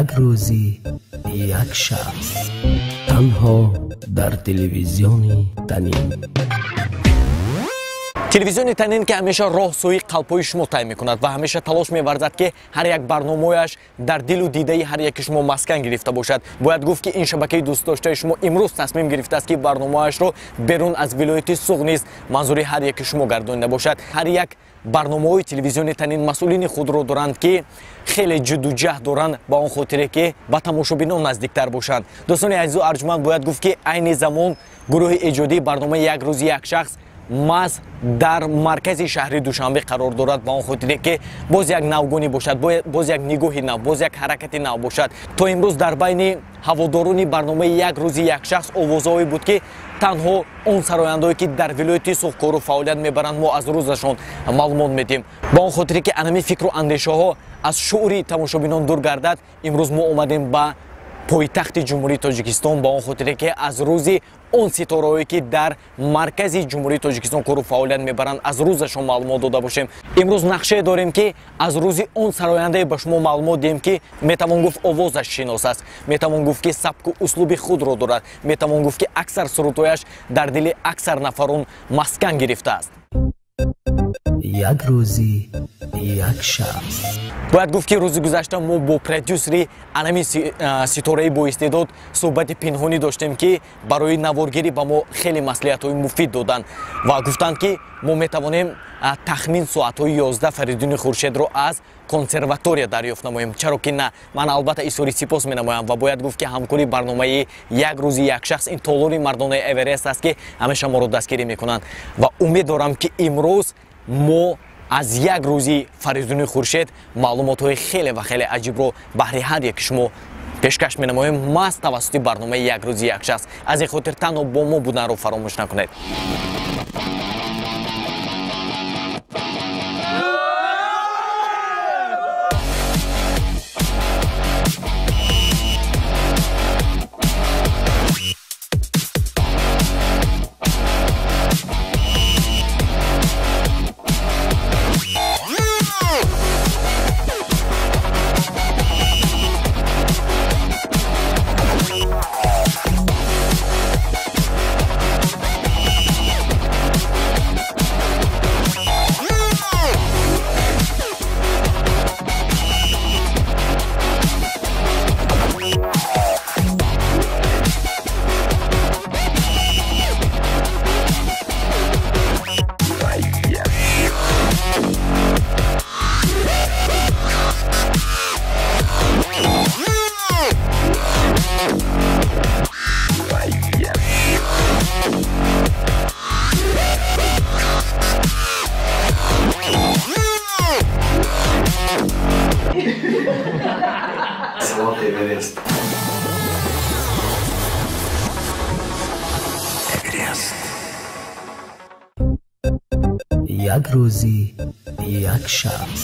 Як рӯзи як шахс. Танҳо дар телевизиони Танин. Телевизиони Танин, ки ҳамеша роҳ сӯи қалбҳои шумо тай мекунад ва ҳамеша талош меварзад, ки ҳар як барномаояш дар дилу дидаи ҳар яки шумо маскан гирифта бошад. Бояд гуфт, ки ин шабакаи дӯстдоштаи шумо имрӯз тасмим гирифтааст, ки барномаояшро берун аз вилояти Суғд низ манзури ҳар яки шумо гардонида бошад. Ҳар як барномаҳои телевизиони Танин масъулини худро доранд, ки хеле ҷидду ҷаҳд доранд ба он хотире, ки ба тамошобинон наздиктар бошанд. Дӯстони азизу арҷманд, бояд гуфт, ки айни замон гурӯҳи эҷодии барномаи «Як рӯзи як шахс» маҳз дар маркази шаҳри Душанбе қарор дорад, ба он хотире, ки боз як навгонӣ бошад, боз як нигоҳи нав, боз як ҳаракати нав бошад. То имрӯз дар байни ҳаводорони барномаи «Як рӯзи як шахс» овозҳое буд, ки танҳо он сарояндое, ки дар вилояти Суғд кору фаъолият мебаранд, мо аз рӯзашон маълумот медиҳем. Ба он хотире, ки анами фикру андешаҳо аз шуъури тамошобинон дур гардад, имрӯз мо омадем ба пойтахти Ҷумҳурии Тоҷикистон, ба он хотире, ки аз рӯзи он ситораҳое, ки дар маркази Ҷумҳурии Тоҷикистон кору фаъолият мебаранд, аз рӯзашон маълумот дода бошем. Имрӯз нақшае дорем, ки аз рӯзи он сарояндае ба шумо маълумот диҳем, ки метавон гуфт, овозаш шинос аст, метавон гуфт, ки сабку услуби худро дорад, метавон гуфт, ки аксар сурудҳояш дар дили аксар нафарон маскан гирифтааст. Як рӯзи як шахс. Бояд гуфт, ки рӯзи гузашта мо бо продюсери анами ситораи боистеъдод суҳбати пинҳонӣ доштем, ки барои наворгирӣ ба мо хеле маслиҳатҳои муфид доданд ва гуфтанд, ки мо метавонем тахмин соатҳои 11 Фаридуни Хуршедро аз консерватория дарёфт намоем. Чаро ки на? Ман албатта изҳори сипос менамоям ва бояд гуфт, ки ҳамкори барномаи «Як рӯзи як шахс» ин толори мардонаи Эверест аст, ки ҳамеша моро дастгирӣ мекунанд, ва умед дорам, ки имрӯз мо аз як рӯзи Фаридуни Хуршед маълумотҳои хеле ва хеле аҷибро баҳри ҳар яки шумо пешкаш менамоем, маҳз тавассути барномаи «Як рӯзи як шахс». Аз ин хотир танҳо бо мо буданро фаромӯш накунед. Салат Эверест. Эверест. Як рӯзи як шахс.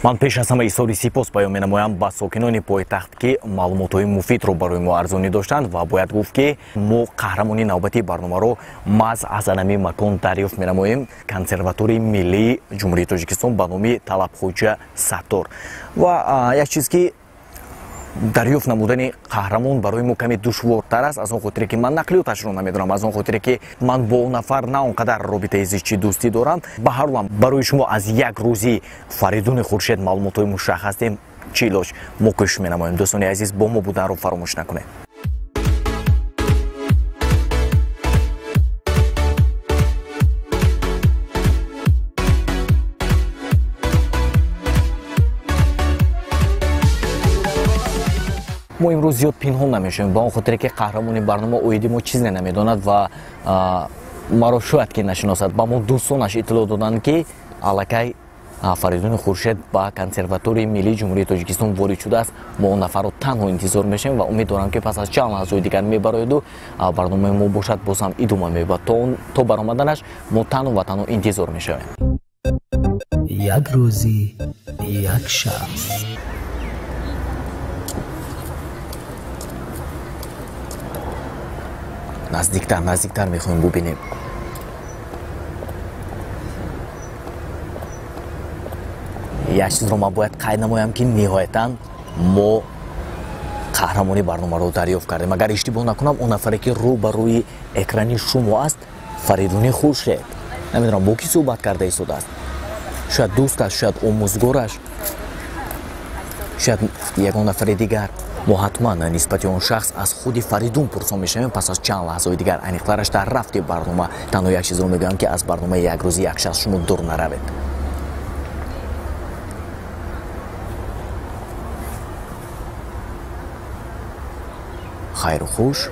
Ман пеш аз ҳама изҳори сипос баён менамоям ба сокинони пойтахт, ки маълумотҳои муфидро барои мо арзонӣ доштанд, ва бояд гуфт, ки мо қаҳрамони навбатии барномаро маҳз аз анами макон дарёфт менамоем: Консерваторияи миллии Ҷумҳурии Тоҷикистон ба номи Талабхоҷа Саттор. Ва як чиз, ки дарёфт намудани қаҳрамон барои мо каме душвортар аст, аз он хотире, ки ман нақлиёташро намедонам, аз он хотире, ки ман бо он нафар на он қадар робитаи зичи дӯстӣ дорам. Ба ҳар ҳол, барои шумо аз як рӯзи Фаридуни Хуршед маълумотҳои мушаххас дем, чӣ илоҷ, мо кӯшиш менамоем. Дӯстони азиз, бо мо буданро фаромӯш накунед. Мо имрӯз зиёд пинҳон намешавем, ба он хотире ки қаҳрамони барнома оиди мо чизе намедонад ва маро шояд ки нашиносад. Ба мо дӯстонаш иттилоъ доданд, ки аллакай Фаридуни Хуршед ба Консерваторияи миллии Ҷумҳурии Тоҷикистон ворид шудааст. Мо он нафарро танҳо интизор мешавем ва умед дорам, ки пас аз чанд лаҳзаҳои дигар мебарояду барномаи мо бошад боз ҳам идома меёбад. То баромаданаш мо танҳо ва танҳо интизор мешавем. Як рӯзи як шахс. Наздиктар, наздиктар мехоҳем бубинем. Як чизро ман бояд қайд намоям, ки ниҳоятан мо қаҳрамони барномаро дарёфт кардем. Агар иштибоҳ накунам, он нафаре ки рӯ ба рӯи экрани шумо аст, Фаридуни Хуршед. Намедонам, бо кӣ суҳбат карда истодааст. Шояд дӯсташ, шояд омӯзгораш, шояд ягон нафари дигар. Мо ҳатман нисбати он шахс аз худи Фаридун пурсон мешавем пас аз чанд лаҳзаҳои дигар, аниқтараш дар рафти барнома. Танҳо як чизро мегӯям, ки аз барномаи як рӯзи як шахс шумо дур наравед. Хайру хуш.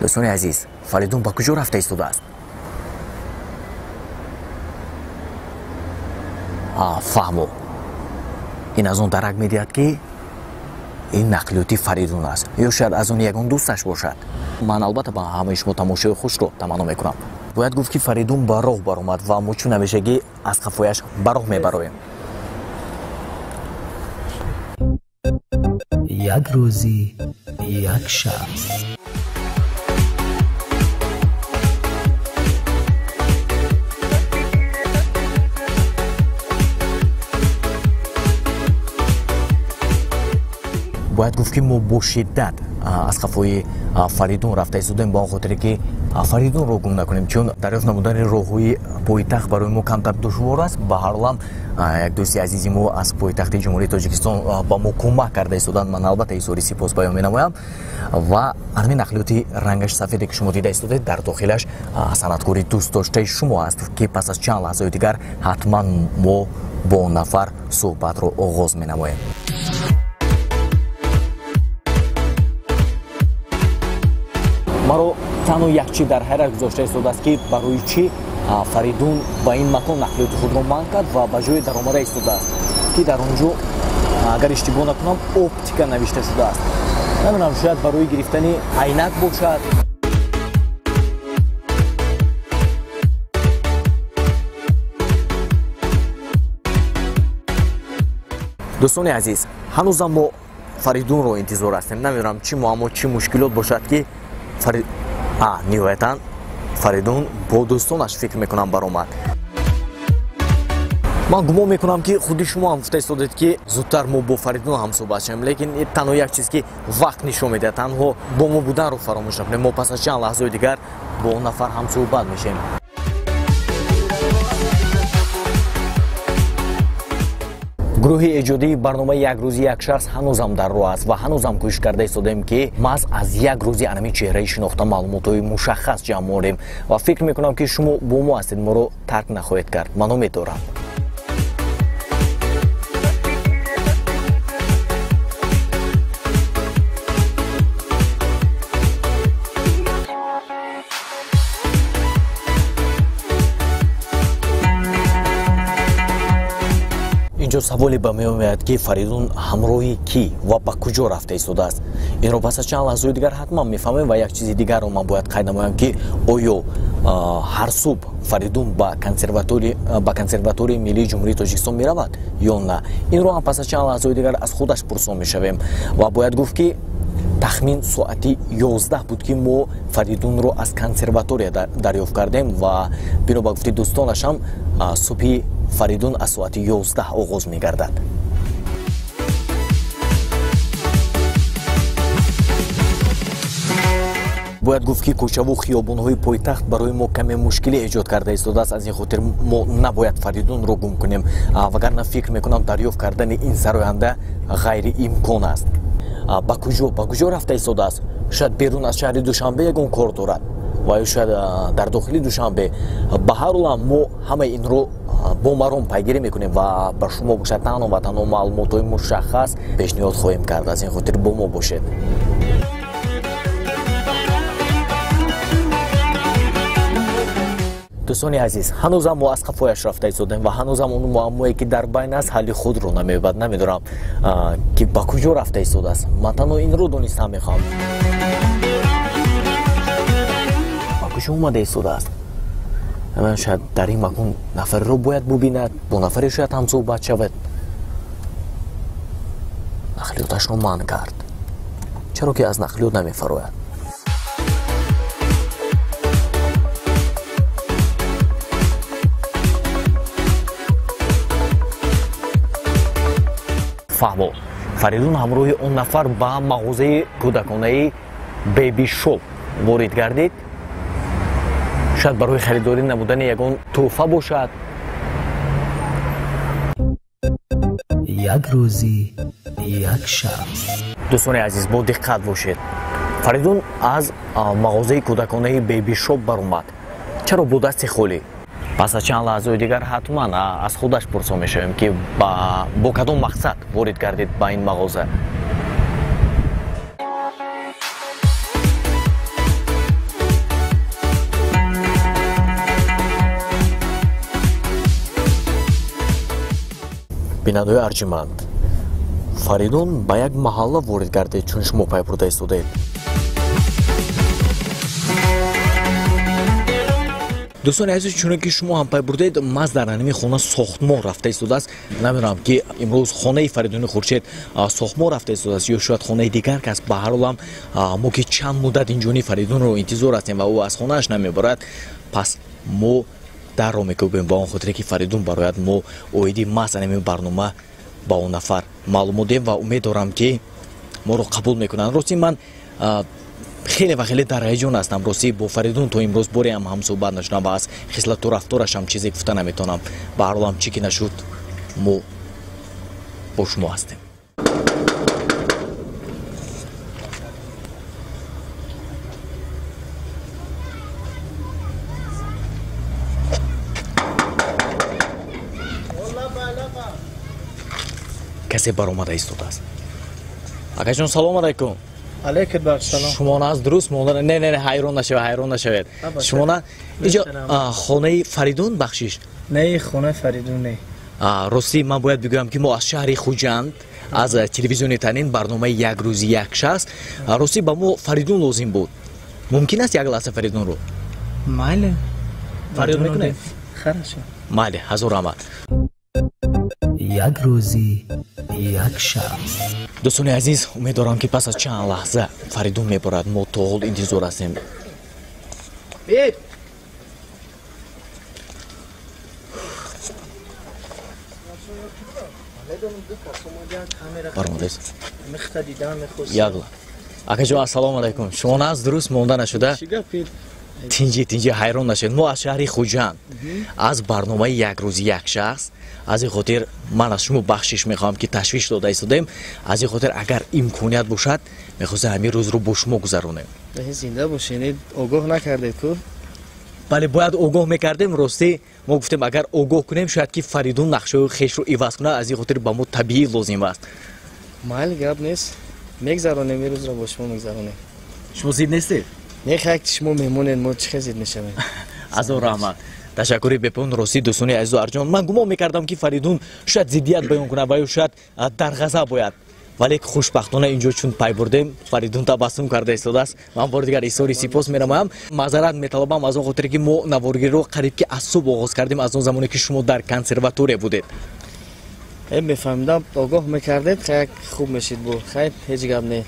Дӯстони азиз, Фаридун ба куҷо рафта истодааст? Фаҳмо, ин аз он дарак медиҳад, ки ин нақлиёти Фаридун аст, ё шояд аз он ягон дӯсташ бошад. Ман албатта ба ҳамаи шумо тамошои хушро таманно мекунам. Бояд гуфт, ки Фаридун ба роҳ баромад ва мо чун ҳамешагӣ аз қафояш ба роҳ мебароем. Як рӯзи як шахс. Бояд гуфт, ки мо бо шиддат аз қафои Фаридун рафта истодем, ба он хотире ки Фаридунро гум накунем, чун дарёфт намудани роҳҳои пойтахт барои мо камтар душвор аст. Ба ҳар ҳол, як дӯсти азизи мо аз пойтахти Ҷумҳурии Тоҷикистон ба мо кӯмак карда истоданд. Ман албатта изҳори сипос баён менамоям. Ва ҳамин нақлиёти рангаш сафеде, ки шумо дида истодед, дар дохилаш санъаткори дӯстдоштаи шумо аст, ки пас аз чанд лаҳзаҳои дигар ҳатман мо бо он нафар суҳбатро оғоз менамоем. Маро танҳо як чиз дар ҳайрат гузошта истодааст, ки барои чӣ Фаридун ба ин макон нақлиёти худро манъ кард ва ба ҷое даромада истодааст, ки дар он ҷо, агар иштибоҳ накунам, оптика навишта шудааст. Намедонам, шояд барои гирифтани айнак бошад. Дӯстони азиз, ҳанӯзам мо Фаридунро интизор ҳастем. Намедонам, чӣ муаммо, чӣ мушкилот бошад, ки ниҳоятан Фаридун бо дӯстонаш, фикр мекунам, баромад. Ман гумон мекунам, ки худи шумо ҳам гуфта истодед, ки зудтар мо бо Фаридун ҳамсӯҳбат шавем, лекин танҳо як чиз, ки вақт нишон медиҳад. Танҳо бо мо буданро фаромӯш накунем. Мо пас аз чанд лаҳзаҳои дигар бо он нафар ҳамсӯҳбат мешавем. Гурӯҳи эҷодии барномаи як рӯзи як шахс ҳанӯзам дар роҳ аст ва ҳанӯзам кӯшиш карда истодаем, ки маҳз аз як рӯзи анами чеҳраи шинохта маълумотҳои мушаххас ҷамъ орем ва фикр мекунам, ки шумо бо мо ҳастед, моро тарк нахоҳед кард. Ман умед дорам. Инҷо саволе ба миён меояд, ки Фаридун ҳамроҳи кӣ ва ба куҷо рафта истодааст. Инро пас аз чанд лаҳзаҳои дигар ҳатман мефаҳмем. Ва як чизи дигарро ман бояд қайд намоям, ки оё ҳар субҳ Фаридун ба Консерваторияи миллии Ҷумҳурии Тоҷикистон меравад ё на. Инро ҳам пас аз чанд лаҳзаҳои дигар аз худаш пурсон мешавем. Ва бояд гуфт, ки тахмин соати 11 буд, ки мо Фаридунро аз консерватория дарёфт кардем ва бино ба гуфти дӯстонашам, субҳи Фаридун аз соати 11 оғоз мегардад. Бояд гуфт, ки кӯчаву хиёбонҳои пойтахт барои мо каме мушкилӣ эҷод карда истодааст. Аз ин хотир мо набояд Фаридунро гум кунем, вагарна фикр мекунам, дарёфт кардани ин сароянда ғайриимкон аст. Ба куҷо рафта истодааст? Шояд берун аз шаҳри Душанбе ягон кор дорад ва ё шояд дар дохили Душанбе. Ба ҳар ҳол, мо ҳамаи инро бо маром пайгирӣ мекунем ва ба шумо бошад танҳо ва танҳо маълумотҳои мушаххас пешниҳод хоҳем кард. Аз ин хотир бо мо бошед. Дӯстони азиз, ҳанӯзам мо аз қафояш рафта истодем ва ҳанӯзам он муаммое ки дар байн аст ҳалли худро намеёбад. Намедонам, ки ба куҷо рафта истодааст. Ман танҳо инро донистан мехоҳам. Ба куҷо омада истодааст? Шояд дар ин макон нафареро бояд бубинад, бо нафаре шояд ҳамсӯҳбат шавад. Нақлиёташро манъ кард. Чаро ки аз нақлиёт намефарояд? Фаҳмо, Фаридун ҳамроҳи он нафар ба мағозаи кӯдаконаи Беби Шоп ворид гардид. Шояд барои харидорӣ намудани ягон тӯҳфа бошад. Як рӯзи як шахс. Дӯстони азиз, бо диққат бошед. Фаридун аз мағозаи кӯдаконаи Беби Шоп баромад. Чаро бо дасти холӣ? Пас аз чанд лаҳзаи дигар ҳатман аз худаш пурсон мешавем, ки бо кадом мақсад ворид гардид ба ин мағоза. Бинандаои арҷуманд, Фаридун ба як маҳалла ворид гардид, чун шумо пай бурда истодаед. Дӯстони азиз, чуне ки шумо ҳам пай бурдаед, маҳз дар ҳамин хона сохтмон рафта истодааст. Намедонам, ки имрӯз хонаи Фаридуни Хуршед сохтмон рафта истодааст ё шояд хонаи дигар кас. Ба ҳар ҳол ҳам мо ки чанд муддат инҷони Фаридунро интизор ҳастем ва ӯ аз хонааш намебарад, пас мо дарро мекӯбем ба он хотире ки Фаридун барояд. Мо оиди маҳз ҳамин барнома ба он нафар маълумот диҳем ва умед дорам, ки моро қабул мекунанд. Рости ман хеле ва хеле дар ҳаяҷон ҳастам. Ростӣ бо Фаридун то имрӯз боре ҳам ҳамсӯҳбат нашудам ва аз хислату рафторашам чизе гуфта наметавонам. Ба ҳар ҳол ҳам чӣ ки нашуд, мо бо шумо ҳастем. Касе баромада истодааст. Акаҷон, салом алайкум. Алейкум ассалом. Шумо аз дуруст монда? Не, не, не, ҳайрон нашавед, ҳайрон нашавед. Шумо на инҷо хонаи Фаридун бахшиш? Не, хонаи Фаридун не. Ростӣ ман бояд бигӯям, ки мо аз шаҳри Хуҷанд, аз телевизиони Танин, барномаи як рӯзи як шахс. Ростӣ ба мо Фаридун лозим буд. Мумкин аст як лаҳза Фаридунро? Майли. Фарёд мекунед? Хорошо. Майли, ҳазор раҳмат. Як рӯзи як шахс. Дӯстони азиз, умед дорам, ки пас аз чанд лаҳза Фаридун меборад. Мо то ҳол интизор ҳастем. Баромадест. Ягла. Акаҷон, ассалому алайкум. Шумо наз дуруст монда нашуда? Тинҷи, тинҷи, ҳайрон нашед. Мо аз шаҳри Хуҷанд, аз барномаи як рӯзи як шахс. Аз ин хотир ман аз шумо бахшиш мехоҳам, ки ташвиш дода истодем. Аз ин хотир агар имконият бошад, мехостем ҳамин рӯзро бо шумо гузаронем. Зинда бошед, огоҳ накардед ку? Бале, бояд огоҳ мекардем. Ростӣ мо гуфтем, агар огоҳ кунем, шояд ки Фаридун нақшаҳои хешро иваз кунад. Аз ин хотир ба мо табиӣ лозим аст. Майли, гап нест, мегзаронем, ин рӯзро бо шумо мегзаронем. Шумо зид нестед? Не, хай, шумо меҳмонед, мо чӣ хел зид мешавем? Азор раҳмат. Ташаккури бепоён. Ростӣ дӯстони азизу арҷуманд, ман гумон мекардам, ки Фаридун шояд зиддият баён кунад ва ё шояд дар ғазаб ояд, вале хушбахтона инҷо чун пай бурдем, Фаридун табассум карда истодааст. Ман бори дигар изҳори сипос менамоям. Маъзарат металабам аз он хотире, ки мо наворгириро қариб ки аз субҳ оғоз кардем, аз он замоне ки шумо дар консерватория будед. Мефаҳмидам, огоҳ мекардед, хай хуб мешид бу. Хай, ҳеҷ гап не.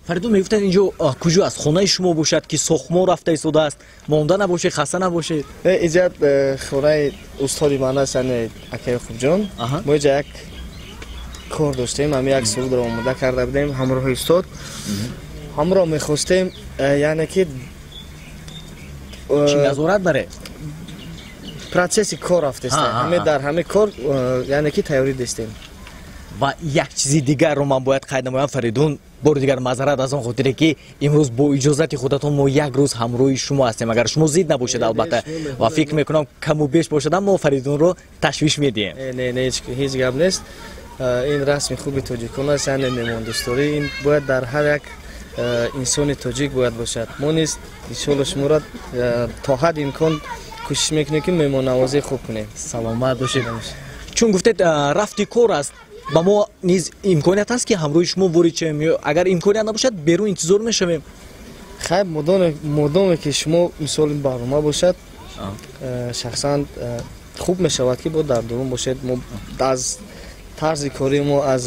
Фаридун, мегуфтанд инҷо куҷо аст? Хонаи шумо бошад, ки сохтмон рафта истодааст. Монда набошед, хаста набошед. Инҷа хонаи устоди ман аст, яъне акаи Хубҷон. Мо инҷа як кор доштем, ҳамин як сурудро омода карда будем ҳамроҳи устод. Ҳамроҳ мехостем, яъне ки чӣ назорат баред? Процесси кор рафтестем. Ҳаме дар ҳаме кор, яъне ки тайёрӣ дестем. Ва як чизи дигарро ман бояд қайд намоям, Фаридун Бори дигар маъзарат аз он хотире ки имрӯз бо иҷозати худатон мо як рӯз ҳамроҳи шумо ҳастем, агар шумо зид набошед албатта, ва фикр мекунам каму беш бошад, мо Фаридунро ташвиш медиҳем. Не, не, ҳеҷ гап нест. Ин расми хуби тоҷикон аст, яъне меҳмондӯсторӣ ин бояд дар ҳар як инсони тоҷик бояд бошад. Мо низ иншоалло шуморо то ҳад имкон кӯшиш мекунем ки меҳмоннавозии хуб кунем. Саломат бошед. Чун гуфтед рафти кор аст, ба мо низ имконият ҳаст ки ҳамроҳи шумо ворид шавем ё агар имконият набошад берун интизор мешавем? Хайр, модоме ки шумо мисол барнома бошад, шахсан хуб мешавад ки бо дар дурун бошед. Мо аз тарзи кори мо аз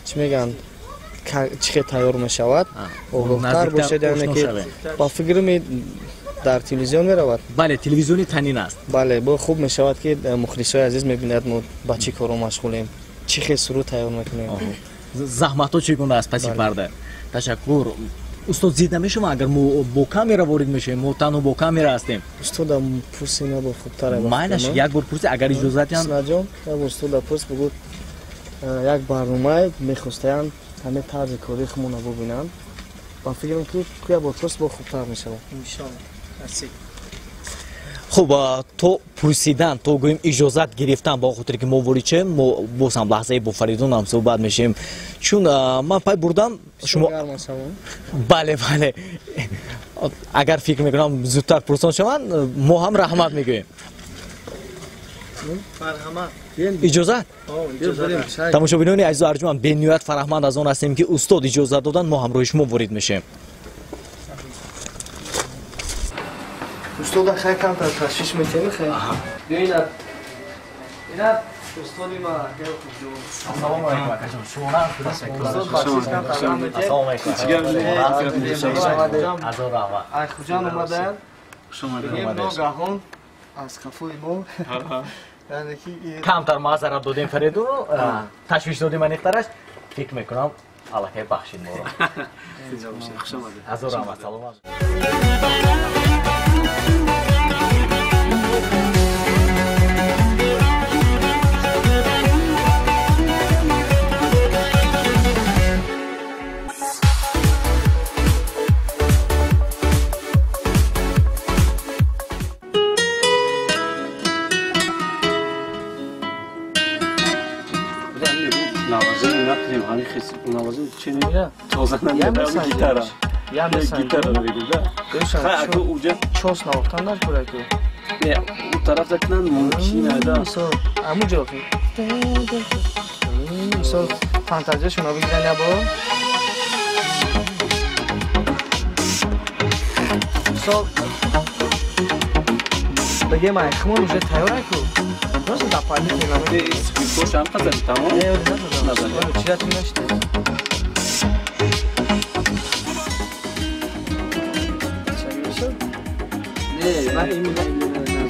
чӣ мегӯянд чӣ хел тайёр мешавад огоҳтар бошед, яъне ки ба фикри дар телевизион меравад. Бале, телевизиони танин аст. Бале, бо хуб мешавад ки мухлисои азиз мебинанд мо ба чӣ коро машғулем, чӣ хел суруд тайёр мекунем, заҳматҳо чӣ гуна аст паси парда. Ташаккур. Устод, зид намешавам агар мо бо камера ворид мешавем? Мо танҳо бо камера ҳастем. Устодам пурси набо хубтар. Майлаш, як бор пурси агар иҷозат диҳанд. Снаҷон, як бор устода пурс, бугӯ як барномае мехостаянд ҳамаи тарзи кори худмонро бубинанд. Ба фикрам ки як бор пурс бо хубтар мешавад. Иншоалло. Хуб, то пурсидан, то гӯем иҷозат гирифтан ба хотире ки мо ворид шавем, мо боз ҳам лаҳзае бо Фаридун ҳам суҳбат мешавем, чун ман пай бурдам шумо. Бале, бале, агар фикр мекунам зудтар пурсон шаванд, мо ҳам раҳмат мегӯем. Иҷозат? Тамошобинони азизу арҷуманд, бениҳоят фараҳманд аз он ҳастем ки устод иҷозат доданд, мо ҳамроҳи шумо ворид мешавем. Устода хай камтар ташвиш метеми хай. Биё ина. Ина устоди ма акай Хубҷон. Ассалому алайкум акаҷон. Шумо нам устод бахшиш камтар наметед. Ассалому алайкум. Азор раҳмат. Ай Хубҷон омадаанд. Бигем ногаҳон аз қафои мо. Яъне ки камтар маъзарат додем Фаридунро, ташвиш додем аниқтараш. Фикр мекунам аллакай бахшид моро. Азор раҳмат. Саломат. Чос навохтан накунад ки. Не, у тараф кунанд мумкин ада. Мисол, аму ҷо. Мисол, фантазияшонро бигиранд як бор. Мисол, бигем ай хумон уже тайёр ку. Просто дар пали мемонад. Скрипкош ҳам қазани тамом? Не, назадам. Чира ту нашид.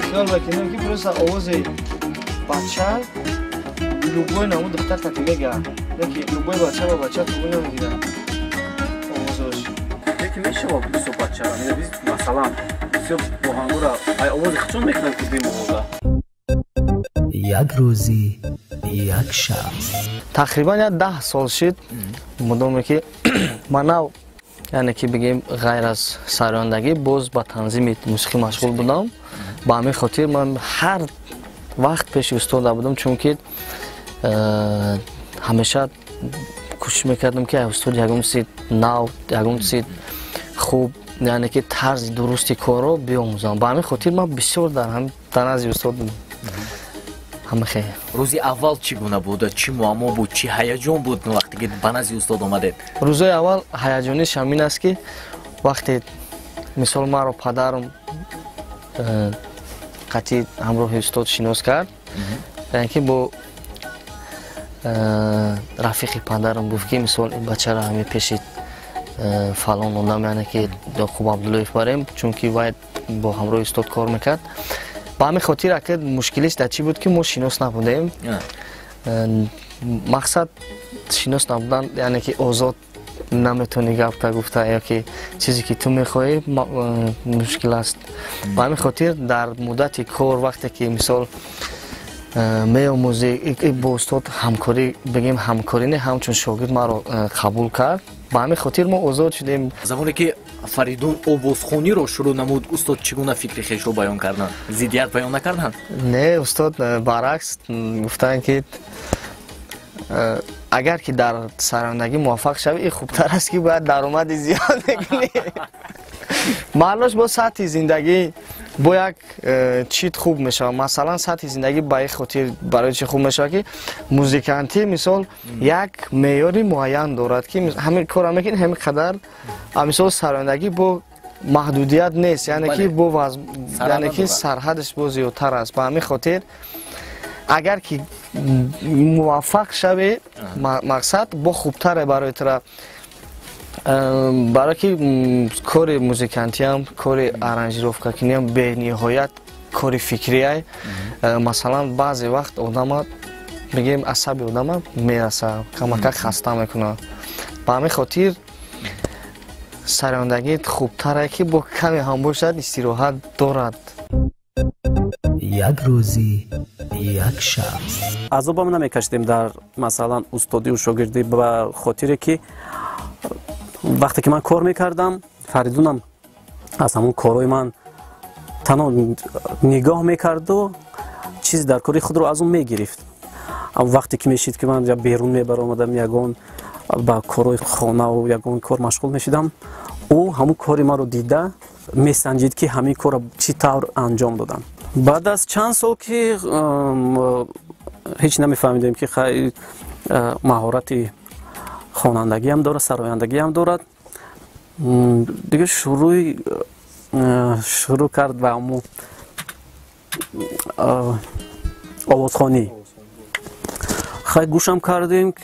Хиёл мекунем ки просто овози бача любой намуд духтар таки мега. Леки любой бача ба бача тугу намегирад овозош. Леки мешава бисо бачара. Масалан, бисёр оҳангора ай овози худшон мекунанд ки бемовоза. Як рӯзи як шахс. Тақрибан як 10 сол шид, мудоме ки ман нав, яъне ки бигем ғайр аз сарояндагӣ боз ба танзими мусиқӣ машғул будам. Ба ҳамин хотир ман ҳар вақт пеши устода будам, чунки ҳамеша кӯшиш мекардам ки устод ягон чизи нав, ягон чизи хуб, яъне ки тарзи дурусти корро биомӯзам. Ба ҳамин хотир ман бисёр дар назди устод будам. Рӯзи аввал чӣ гуна буд? Чӣ муаммо буд? Чӣ ҳаяҷон буд вақте ки ба назди устод омадед? Рӯзои аввал ҳаяҷониш ҳамин аст ки вақте мисол маро падарам қатъи ҳамроҳи устод шинос кард, яъне ки бо рафиқи падарам гуфт ки мисол ин бачаро ҳамин пеши фалон одам, яъне ки Ёқуб Абдуллоев барем, чунки вай бо ҳамроҳи устод кор мекард. Ба ҳамин хотир ака мушкилиш дар чӣ буд ки мо шинос набудем. Мақсад шинос набудан, яъне ки озод наметавонӣ гапта гуфта ё ки чизе ки ту мехоҳӣ мушкил аст. Ба ҳамин хотир дар муддати кор вақте ки мисол меомӯзӣ, бо устод ҳамкорӣ, бигем ҳамкорӣ не, ҳамчун шогирд маро қабул кард. Ба ҳамин хотир мо озод шудем. Замоне ки Фаридун овозхониро шурӯъ намуд, устод чӣ гуна фикри хешро баён карданд? Зиддият баён накарданд? Не, устод баръакс гуфтанд, ки агар ки дар сарояндагӣ муваффақ шавӣ, ин хубтар аст, ки бояд даромади зиёд мекунӣ. Маънош бо сатҳи зиндагӣ бо як чиз хуб мешавад. Масалан, сатҳи зиндагӣ ба ин хотир барои чӣ хуб мешавад, ки музикантӣ мисол як меъёри муайян дорад, ки ҳамин корро мекунӣ, ҳамин қадар. Мисол, сарояндагӣ бо маҳдудият нест, яъне ки бо, яъне ки сарҳадаш бо зиёдтар аст. Ба ҳамин хотир агар ки муваффақ шавӣ, мақсад бо хубтаре барои тура, барое ки кори музикантиам, кори аранжировкакуниам бениҳоят кори фикрияй. Масалан, баъзе вақт одама, мегӯем, асаби одама мераса, камакак хаста мекунад. Ба ҳамин хотир сарояндагӣ хубтаре, ки бо каме ҳам бошад, истироҳат дорад. Як рӯзи як шахс. Азобам намекашидем дар, масалан, устодию шогирдӣ, ба хотире ки вақте ки ман кор мекардам, Фаридунам аз ҳамон корҳои ман танҳо нигоҳ мекарду чизи дар кори худро аз он мегирифт. Вақте ки мешид, ки ман берун мебаромадам, ягон ба корҳои хонаву ягон кор машғул мешидам, ӯ ҳамон кори маро дида месанҷид, ки ҳамин корро чӣ тавр анҷом додам. Баъд аз чанд сол, ки ҳеҷ намефаҳмидем, ки маҳорати хонандагиам дорад, сарояндагиам дорад, дига шурӯъ кард ба ҳамун овозхонӣ. Хай, гӯшам кардем,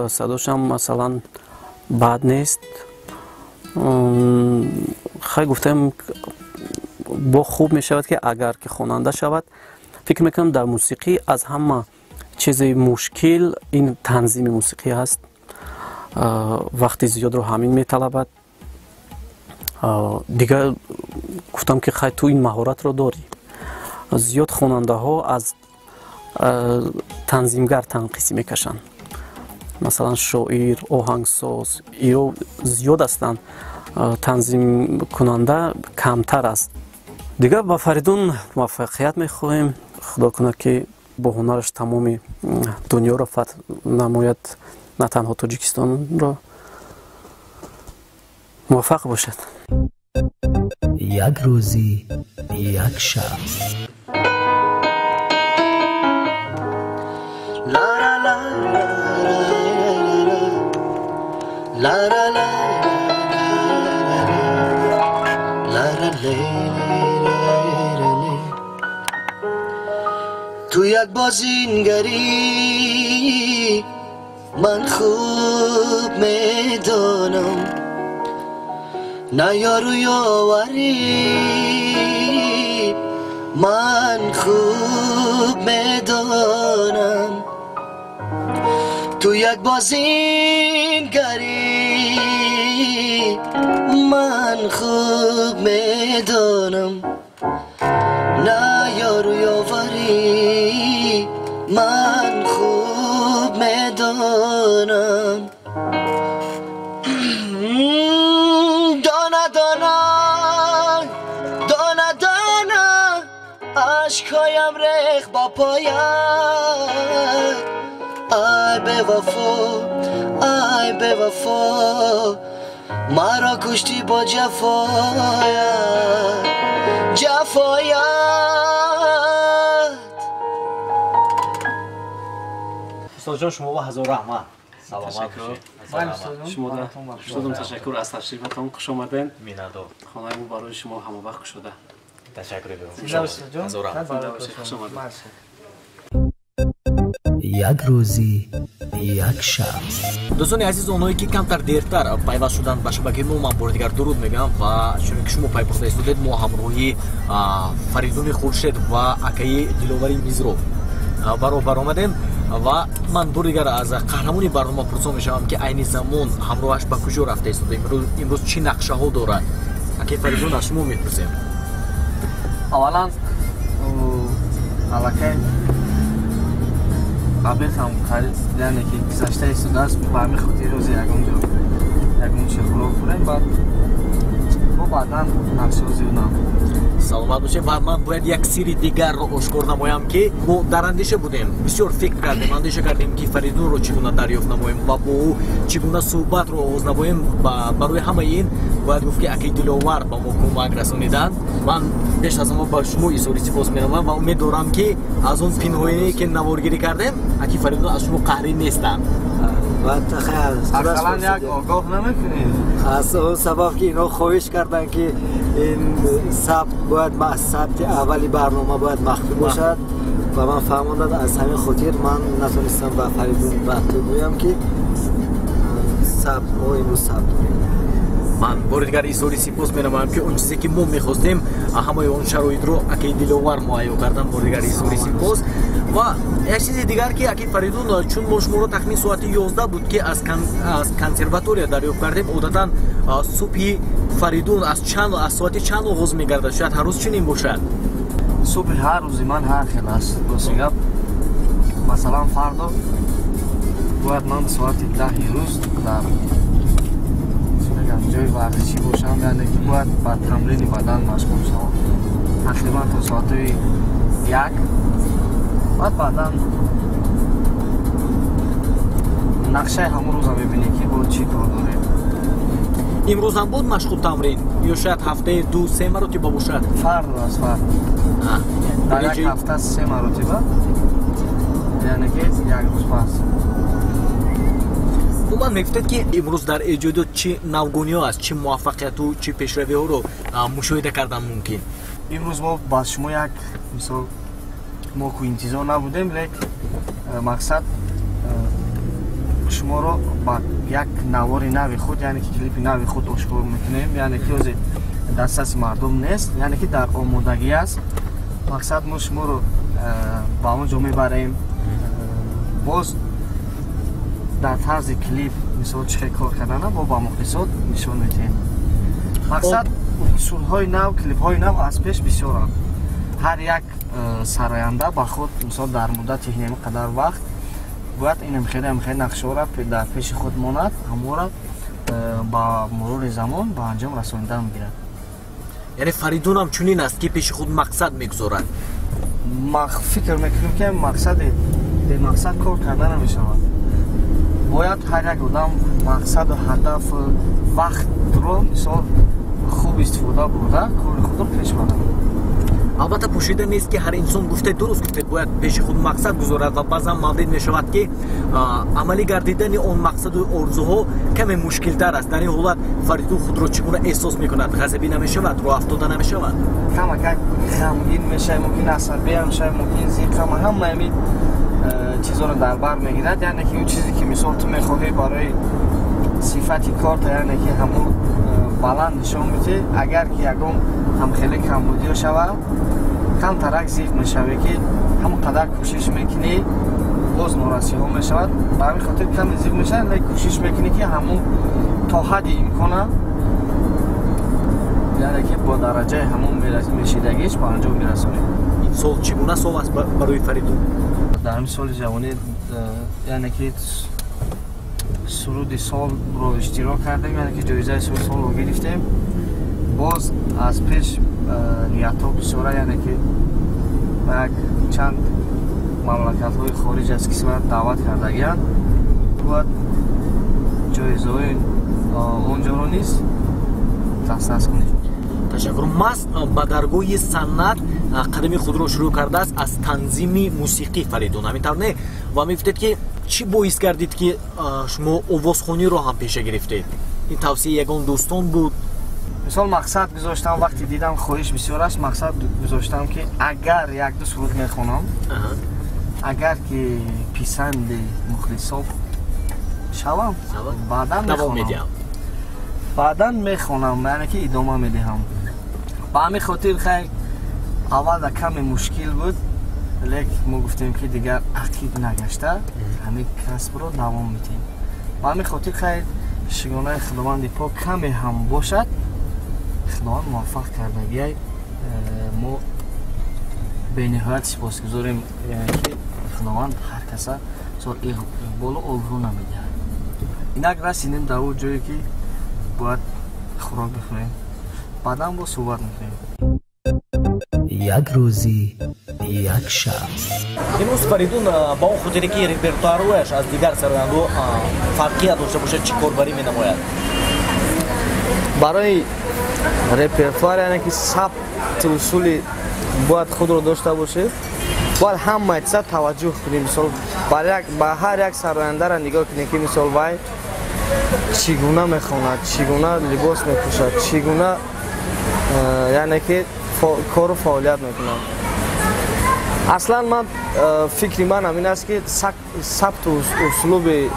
садошам, масалан, бад нест. Хай, гуфтем, бо хуб мешавад, ки агар ки хонанда шавад. Фикр мекунам, дар мусиқӣ аз ҳама чизи мушкил ин танзими мусиқӣ ҳаст. Вақти зиёдро ҳамин металабад. Дигар гуфтам, ки хай, ту ин маҳоратро дорӣ. Зиёд хонандаҳо аз танзимгар танқисӣ мекашанд. Масалан, шоир, оҳангсоз ё зиёд ҳастанд, танзимкунанда камтар аст. Дигар ба Фаридун муваффақият мехоҳем. Худо кунад, ки бо ҳунараш тамоми дунёро фатҳ намояд, на танҳо Тоҷикистонро. Муваффақ бошад. Як рӯзи як шахс. La la la la la la. Ту як бозингарӣ, ман хуб медонам, на ёру ёварӣ, ман хуб медонам. Ту як бозингарӣ, ман хуб медонам, на ёру ёварӣ, ман хуб медонам. Дона дона, дона дона ашкҳоям рех ба поят. Ай бевафо, ай бевафо, маро куштӣ бо ҷафоят, ҷафоят. Устодҷон, шумо ба ҳазор раҳмат, саломат бошед. Шумодам ташаккур аз ташрифатон, хуш омадем. Миннатдор. Хонаи мо барои шумо ҳамавақт кушода. Ташаккур. Ҳазор раҳмат. Хуш омадед. Як рӯзи як шахс. Дӯстони азиз, онҳое ки камтар дертар пайваст шуданд ба шабакаи мо, ман бори дигар дуруд мегӯям. Ва чуне ки шумо пай бурда истодед, мо ҳамроҳи Фаридуни Хуршед ва акаи Диловари Мизров баробар омадем. Ва ман бори дигар аз қаҳрамони барнома пурсон мешавам, ки айни замон ҳамроҳаш ба куҷо рафта истода, имрӯз чӣ нақшаҳо дорад. Акаи Фаридун, аз шумо мепурсем. Аввалан, аллакай обед ҳам, яъне ки гузашта истодааст. Ба ҳамин хотир рӯзи ягон ҷо ягон чиз хӯрок хӯрем, баъд бо баъдан нақшаҳо зиёданд. Саломат бошед. Ва ман бояд як сирри дигарро ошкор намоям, ки мо дар андеша будем, бисёр фикр кардем, андеша кардем, ки Фаридунро чӣ гуна дарёфт намоем ва бо ӯ чӣ гуна суҳбатро оғоз намоем. Ва барои ҳамаи ин бояд гуфт, ки акаи Диловар ба мо кӯмак расониданд. Ман пеш аз ҳама ба шумо изҳори сипос менамоям ва умед дорам, ки аз он пинҳоие, ки наворгирӣ кардем, аки Фаридун аз шумо қаҳрӣ нестанд. Ақаллан як огоҳ намекунед. Аз он сабаб, ки инҳо хоҳиш карданд, ки ин сабт бояд, сабти аввали барнома бояд махфӣ бошад, ва ман фаҳмонданд. Аз ҳамин хотир ман натонистам ба Фаридун ба ту гӯям, ки сабт мо имрӯз сабт дорем. Ман бори дигар изҳори сипос менамоям, ки он чизе, ки мо мехостем, ҳамаи он шароитро акаи Диловар муҳайё кардам. Бори дигар изҳори сипос. Ва як чизи дигар, ки акаи Фаридун, чун мо шуморо тахмин соати 11 буд, ки аз консерватория дарёфт кардем, одатан субҳи Фаридун аз соати чанд оғоз мегардад? Шояд ҳар рӯз чунин бошад? Субҳи ҳар рӯзи ман ҳар хел аст, рости гап. Масалан, фардо бояд ман соати 10-и рӯз дар ҷои варзишӣ бошам, яъне ки бояд ба тамрини бадан машғул шавам тақрибан то соатҳои 1. Баъд баъдан нақшаи ҳамон рӯза мебинем, ки бо чӣ кор дорем. Имрӯзам буд машғул тамрин ё шояд ҳафтаи ду се маротиба бошад? Фардо аст, фардо. Дар як ҳафта се маротиба, яъне ки як рӯз пас. Умуман, мегуфтед, ки имрӯз дар эҷодиёт чӣ навгониҳо аст, чӣ муваффақияту чӣ пешравиҳоро мушоҳида кардан мумкин? Имрӯз мо ба шумо як мисол, мо ку интизор набудем, лек мақсад шуморо ба як навори нави худ, яъне ки клипи нави худ ошкор мекунем, яъне ки ҳозир дастраси мардум нест, яъне ки дар омодагӣ аст. Мақсад, мо шуморо ба он ҷо мебарем, боз дар тарзи клип, мисол, чӣ хел кор кардана бо ба мухлисот нишон медиҳем. Мақсад, усулҳои нав, клипҳои нав аз пеш бисёранд. Ҳар як сароянда ба худ, мисол, дар муддати ҳинами қадар вақт бояд инам хеле хеле нақшаҳоро дар пеши худ монад, ҳаморо ба мурури замон ба анҷом расонидан мегирад. Яъне Фаридунам чунин аст, ки пеши худ мақсад мегузорад? Фикр мекунем, ки мақсади бемақсад кор карда намешавад. Бояд ҳар як одам мақсаду ҳадаф, вақтро, мисол, хуб истифода бурда, кори худро пеш барад. Албатта, пӯшида нест, ки ҳар инсон, гуфтед, дуруст гуфтед, бояд пеши худ мақсад гузорад ва баъзан маврид мешавад, ки амалӣ гардидани он мақсаду орзуҳо каме мушкилтар аст. Дар ин ҳолат Фаридун худро чӣ гуна эҳсос мекунад? Ғазабӣ намешавад, роҳ афтода намешавад? Камакак ғамгин мешавӣ, мумкин асабиам шавӣ, мумкин зиқама, ҳама ҳамин чизоро дар бар мегирад. Яъне ки он чизе, ки мисол ту мехоҳӣ барои сифати корта, яъне ки ҳамон баланд нишон бидиҳӣ, агар ки ягон ҳамхеле камбудиё шавад, камтарак зиқ мешавӣ, ки ҳамон қадар кӯшиш мекунӣ, боз норасиҳо мешавад. Ба ҳамин хотир каме зиқ мешавад, лекин кӯшиш мекунӣ, ки ҳамон то ҳадди имкона, яъне ки бо дараҷаи ҳамон мешидагиш ба анҷом мерасонӣ. Ин сол чӣ гуна сол аст барои Фаридун? Дар ҳамин соли ҷавонӣ, яъне ки суруди солро иштирок кардем, яъне ки ҷоизаи суруди солро гирифтем. Боз аз пеш ниятҳо бисёра, яъне ки ба як чанд мамлакатҳои хориҷ аз кишвар даъват кардагианд, бояд ҷоизаҳои он ҷоро низ дастрас кунем. Ташаккур. Маҳз ба даргоҳи санъат қадами худро шурӯъ кардааст аз танзими мусиқӣ Фаридун, ҳамин тавр не? Ва мегуфтед, ки чӣ боис гардид, ки шумо овозхониро ҳам пеша гирифтед? Ин тавсияи ягон дӯстон буд? Мисол, мақсад гузоштам, вақте дидам хоҳиш бисёр аст, мақсад гузоштам, ки агар як-ду суруд мехонам, агар ки писанди мухлисо шавам, баъдан мехонам, баъдан мехонам, яъне ки идома медиҳам. Ба ҳамин хотир, хайр, аввал каме мушкил буд, лек мо гуфтем, ки дигар ақиб нагашта ҳамин касбро давом медиҳем. Ба ҳамин хотир, хайр, шукронаи Худованди пок, каме ҳам бошад, Худованд муваффақ кардагиай. Мо бениҳоят сипосгузорем, ки Худованд ҳар каса иқболу обрӯ намедиҳад. Инак расидем дар он ҷое, ки Бояд хӯрок бихӯрем, баъдан боз суҳбат мекунем. Як рӯзӣ, як шахс. Имрӯз Фаридун ба он хотире ки репертуарояш аз дигар сарояндаҳо фарқият дошта бошад, чӣ корбарӣ менамояд? Барои репертуар, яъне ки сабти усули бояд худро дошта бошед, бояд ҳама чиза таваҷҷӯҳ кунем. Мисол, ба ҳар як сарояндара нигоҳ кунем, ки мисол вай чӣ гуна мехонад, чӣ гуна либос мепӯшад, чӣ гуна яъне ки кору фаъолият мекунад. Аслан ман фикри ман ҳамин аст, ки сабту услуби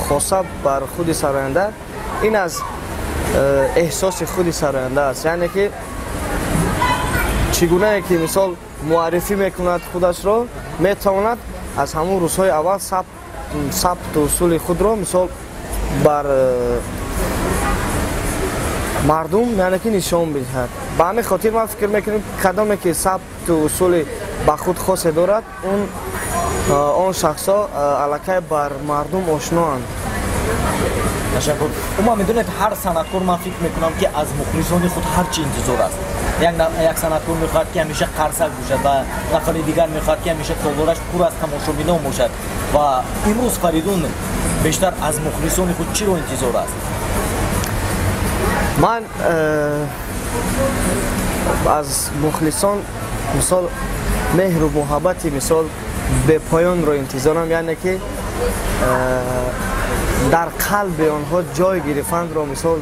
хоса бар худи сароянда ин аз эҳсоси худи сароянда аст. Яъне ки чӣ гунае ки мисол муаррифӣ мекунад худашро, метавонад аз ҳамон рӯзҳои аввал сабту усули худро мисол бар мардум яъне ки нишон бидиҳад. Ба ҳамин хотир ман фикр мекунам, кадоме ки сабту усули ба худ хосе дорад, он шахсҳо аллакай бар мардум ошноанд. Ташаккур. Умуман медонед, ҳар санъаткор, ман фикр мекунам, ки аз мухлисони худ ҳар чӣ интизор аст. Як санъаткор мехоҳад, ки ҳамеша қарсак бошад, ва нафари дигар мехоҳад, ки ҳамеша толораш пур аз тамошобинон бошад. Ва имрӯз Фаридун бештар аз мухлисони худ чиро интизор аст? Ман аз мухлисон мисол меҳру муҳаббати мисол бепоёнро интизорам, яъне ки дар қалби онҳо ҷой гирифтанро мисол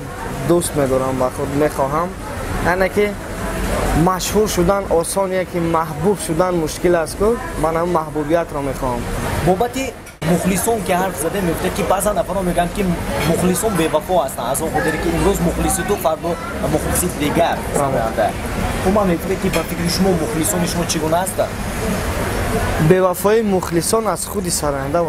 дӯст медорам ва худ мехоҳам. Яъне ки машҳур шудан осон, яке маҳбуб шудан мушкил аст, ку ман ҳам маҳбубиятро мехоҳам. Бобати мухлисон ки ҳарф зада мегуфтад, ки баъзан нафарон мегӯянд, ки мухлисон бевафо ҳастанд, аз он хотире ки имрӯз мухлиси ту, фардо мухлиси дигар сароянда. Умуман мегуфтед, ки ба фикри шумо мухлисони шумо чӣ гуна ҳастанд? Бевафоии мухлисон аз худи сароянда,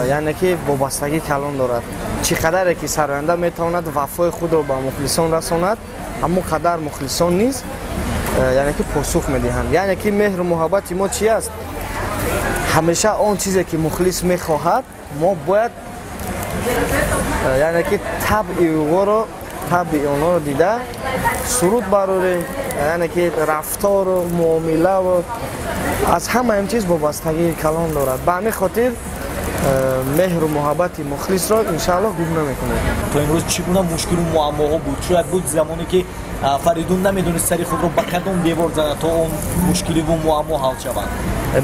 яъне ки вобастагӣ калон дорад. Чӣ қадаре ки сароянда метавонад вафои худро ба мухлисон расонад, ҳамон қадар мухлисон низ яъне ки посух медиҳанд. Яъне ки меҳру муҳаббати мо чи аст? Ҳамеша он чизе ки мухлис мехоҳад, мо бояд яъне ки табъи онҳоро дида суруд барорем, яъне ки рафтору муомилаву аз ҳама ин чиз вобастагии калон дорад. Ба ҳамин хотир меҳру муҳаббати мухлисро иншааллоҳ гум намекунем. То имрӯз чӣ гуна мушкилу муаммоҳо буд? Шояд буд замоне ки Фаридун намедонист сари худро ба кадом девор занад, то он мушкиливу муаммо ҳал шаванд.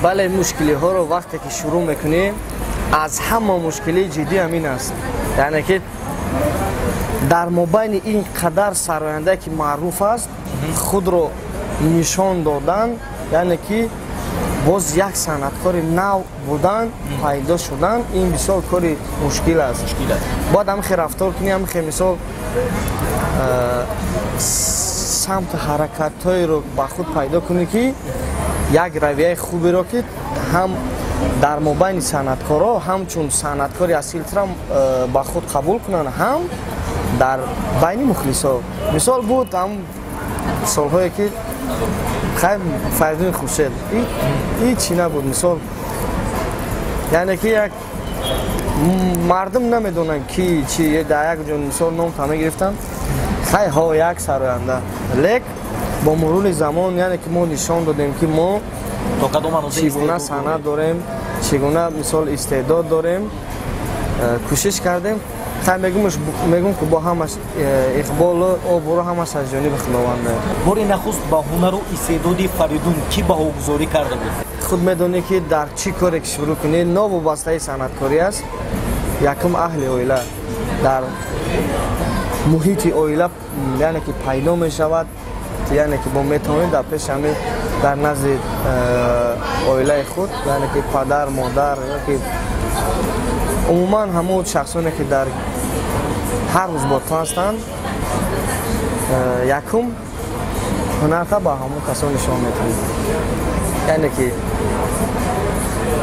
Бале, мушкилиҳоро вақте ки шурӯъ мекунӣ, аз ҳама мушкилии ҷиддӣ ҳамин аст. Яъне ки дар мобайни ин қадар сарояндае ки маъруф аст, худро нишон додан, яъне ки боз як санъаткори нав будан, пайдо шудан, ин бисёр кори мушкил аст. Бояд ҳамихе рафтор кунӣ, ҳамихе мисол самту ҳаракатҳоеро ба худ пайдо кунӣ, ки як равияи хуберо, ки ҳам дар мобайни санъаткорҳо ҳамчун санъаткори асилтра ба худ қабул кунанд, ҳам дар байни мухлисҳо. Мисол буд ҳам солҳое ки хай Фаридуни Хуршед ҳичи набуд, мисол яъне ки як мардум намедонанд ки чи дар як ҷо мисол номта мегирифтанд, хай ҳо як сароянда. Лек бо мурури замон яъне ки мо нишон додем, ки мо чӣ гуна санъат дорем, чӣ гуна мисол истеъдод дорем, кӯшиш кардем. Хай мегӯм, ки бо ҳамаш иқболу обрӯ ҳамаш аз ҷониби Худованд. Бори нахуст ба ҳунару истеъдоди Фаридун кӣ баҳогузорӣ карда буд? Худ медонӣ, ки дар чӣ коре ки шурӯъ кунӣ, новобастаи санъаткорӣ аст, якум аҳли оила дар муҳити оила яъне ки пайдо мешавад, яъне ки мо метавонем дар пеши ҳамин дар назди оилаи худ, яъне ки падар, модар, ки умуман ҳамон шахсоне ки дар ҳар рӯз бо ту ҳастанд, якум ҳунарта ба ҳамон касон нишон медиҳӣ, яъне ки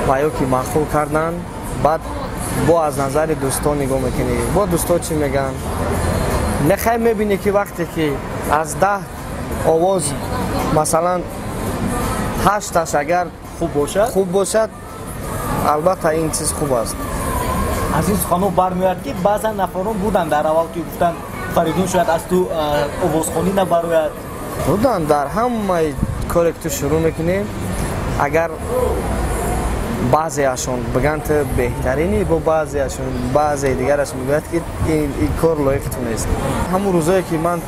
ва ё ки маъқул кардан. Баъд бо аз назари дӯстон нигоҳ мекунӣ, бо дӯстон чӣ мегӯянд. Нехай мебинӣ, ки вақте ки аз 10 овоз масалан ҳашташ агар хуб бошад, хуб бошад, албатта ин чиз хуб аст. Аз ин суханҳо бармеояд, ки баъзан нафарон буданд дар аввал, ки гуфтанд Фаридун, шояд аз ту овозхонӣ набарояд. Будан дар ҳамаи коре ки ту шурӯъ мекунӣ, агар баъзеашон бигӯянд ту беҳтаринӣ, бо баъзеашон баъзеи дигараш мегӯяд ки ин кор лоиқи ту нест. Ҳамон рӯзое ки ман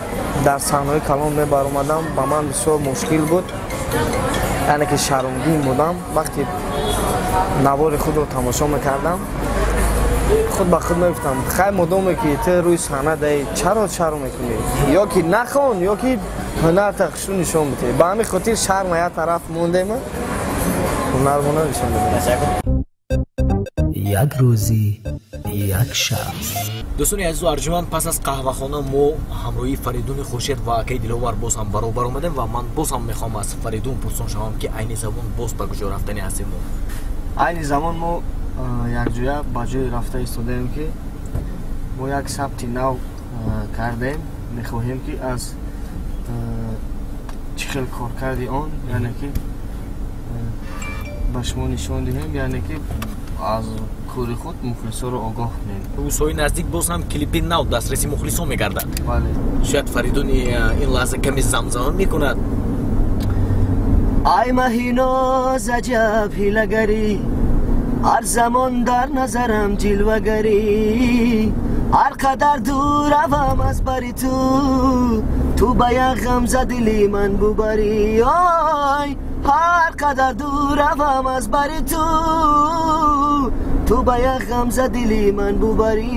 дар саҳнаҳои калон мебаромадам, ба ман бисёр мушкил буд, яъне ки шармгин будам. Вақте навори худро тамошо мекардам, худ ба худ мегуфтам, хай, модоме ки ту рӯи саҳна даи, чаро шарм мекунӣ? Ё ки нахон, ё ки ҳунарта хушу нишон бидеҳ. Ба ҳамин хотир шарма як тараф мондем, ҳунармона нишон додем. Як рӯзи як шахс. Дӯстони азизу арҷуманд, пас аз қаҳвахона мо ҳамроҳии Фаридуни Хуршед ва акаи Диловар боз ҳам баробар омадем ва ман боз ҳам мехоҳам аз Фаридун пурсон шавам, ки айни замон боз ба куҷо рафтани ҳастем мо? Айни замон мо якҷоя ба ҷое рафта истодаем, ки мо як сабти нав кардем. Мехоҳем, ки аз чӣ хел коркарди он, яъне ки ба шумо нишон диҳем, яъне ки аз кори худ мухлисоро огоҳ кунем. Рӯзҳои наздик боз ҳам клипи нав дастраси мухлисон мегардад. Бале. Шояд Фаридун ин лаҳза каме замзама мекунад. Ай маҳиноз, аҷаб ҳилагарӣ, ҳар замон дар назарам ҷилвагарӣ, ҳар қадар дур равам аз бари ту, ту ба як ғамза дили ман бубарӣ. Ой, ҳар қадар дур равам аз бари ту, ту ба як ғамза дили ман бубарӣ.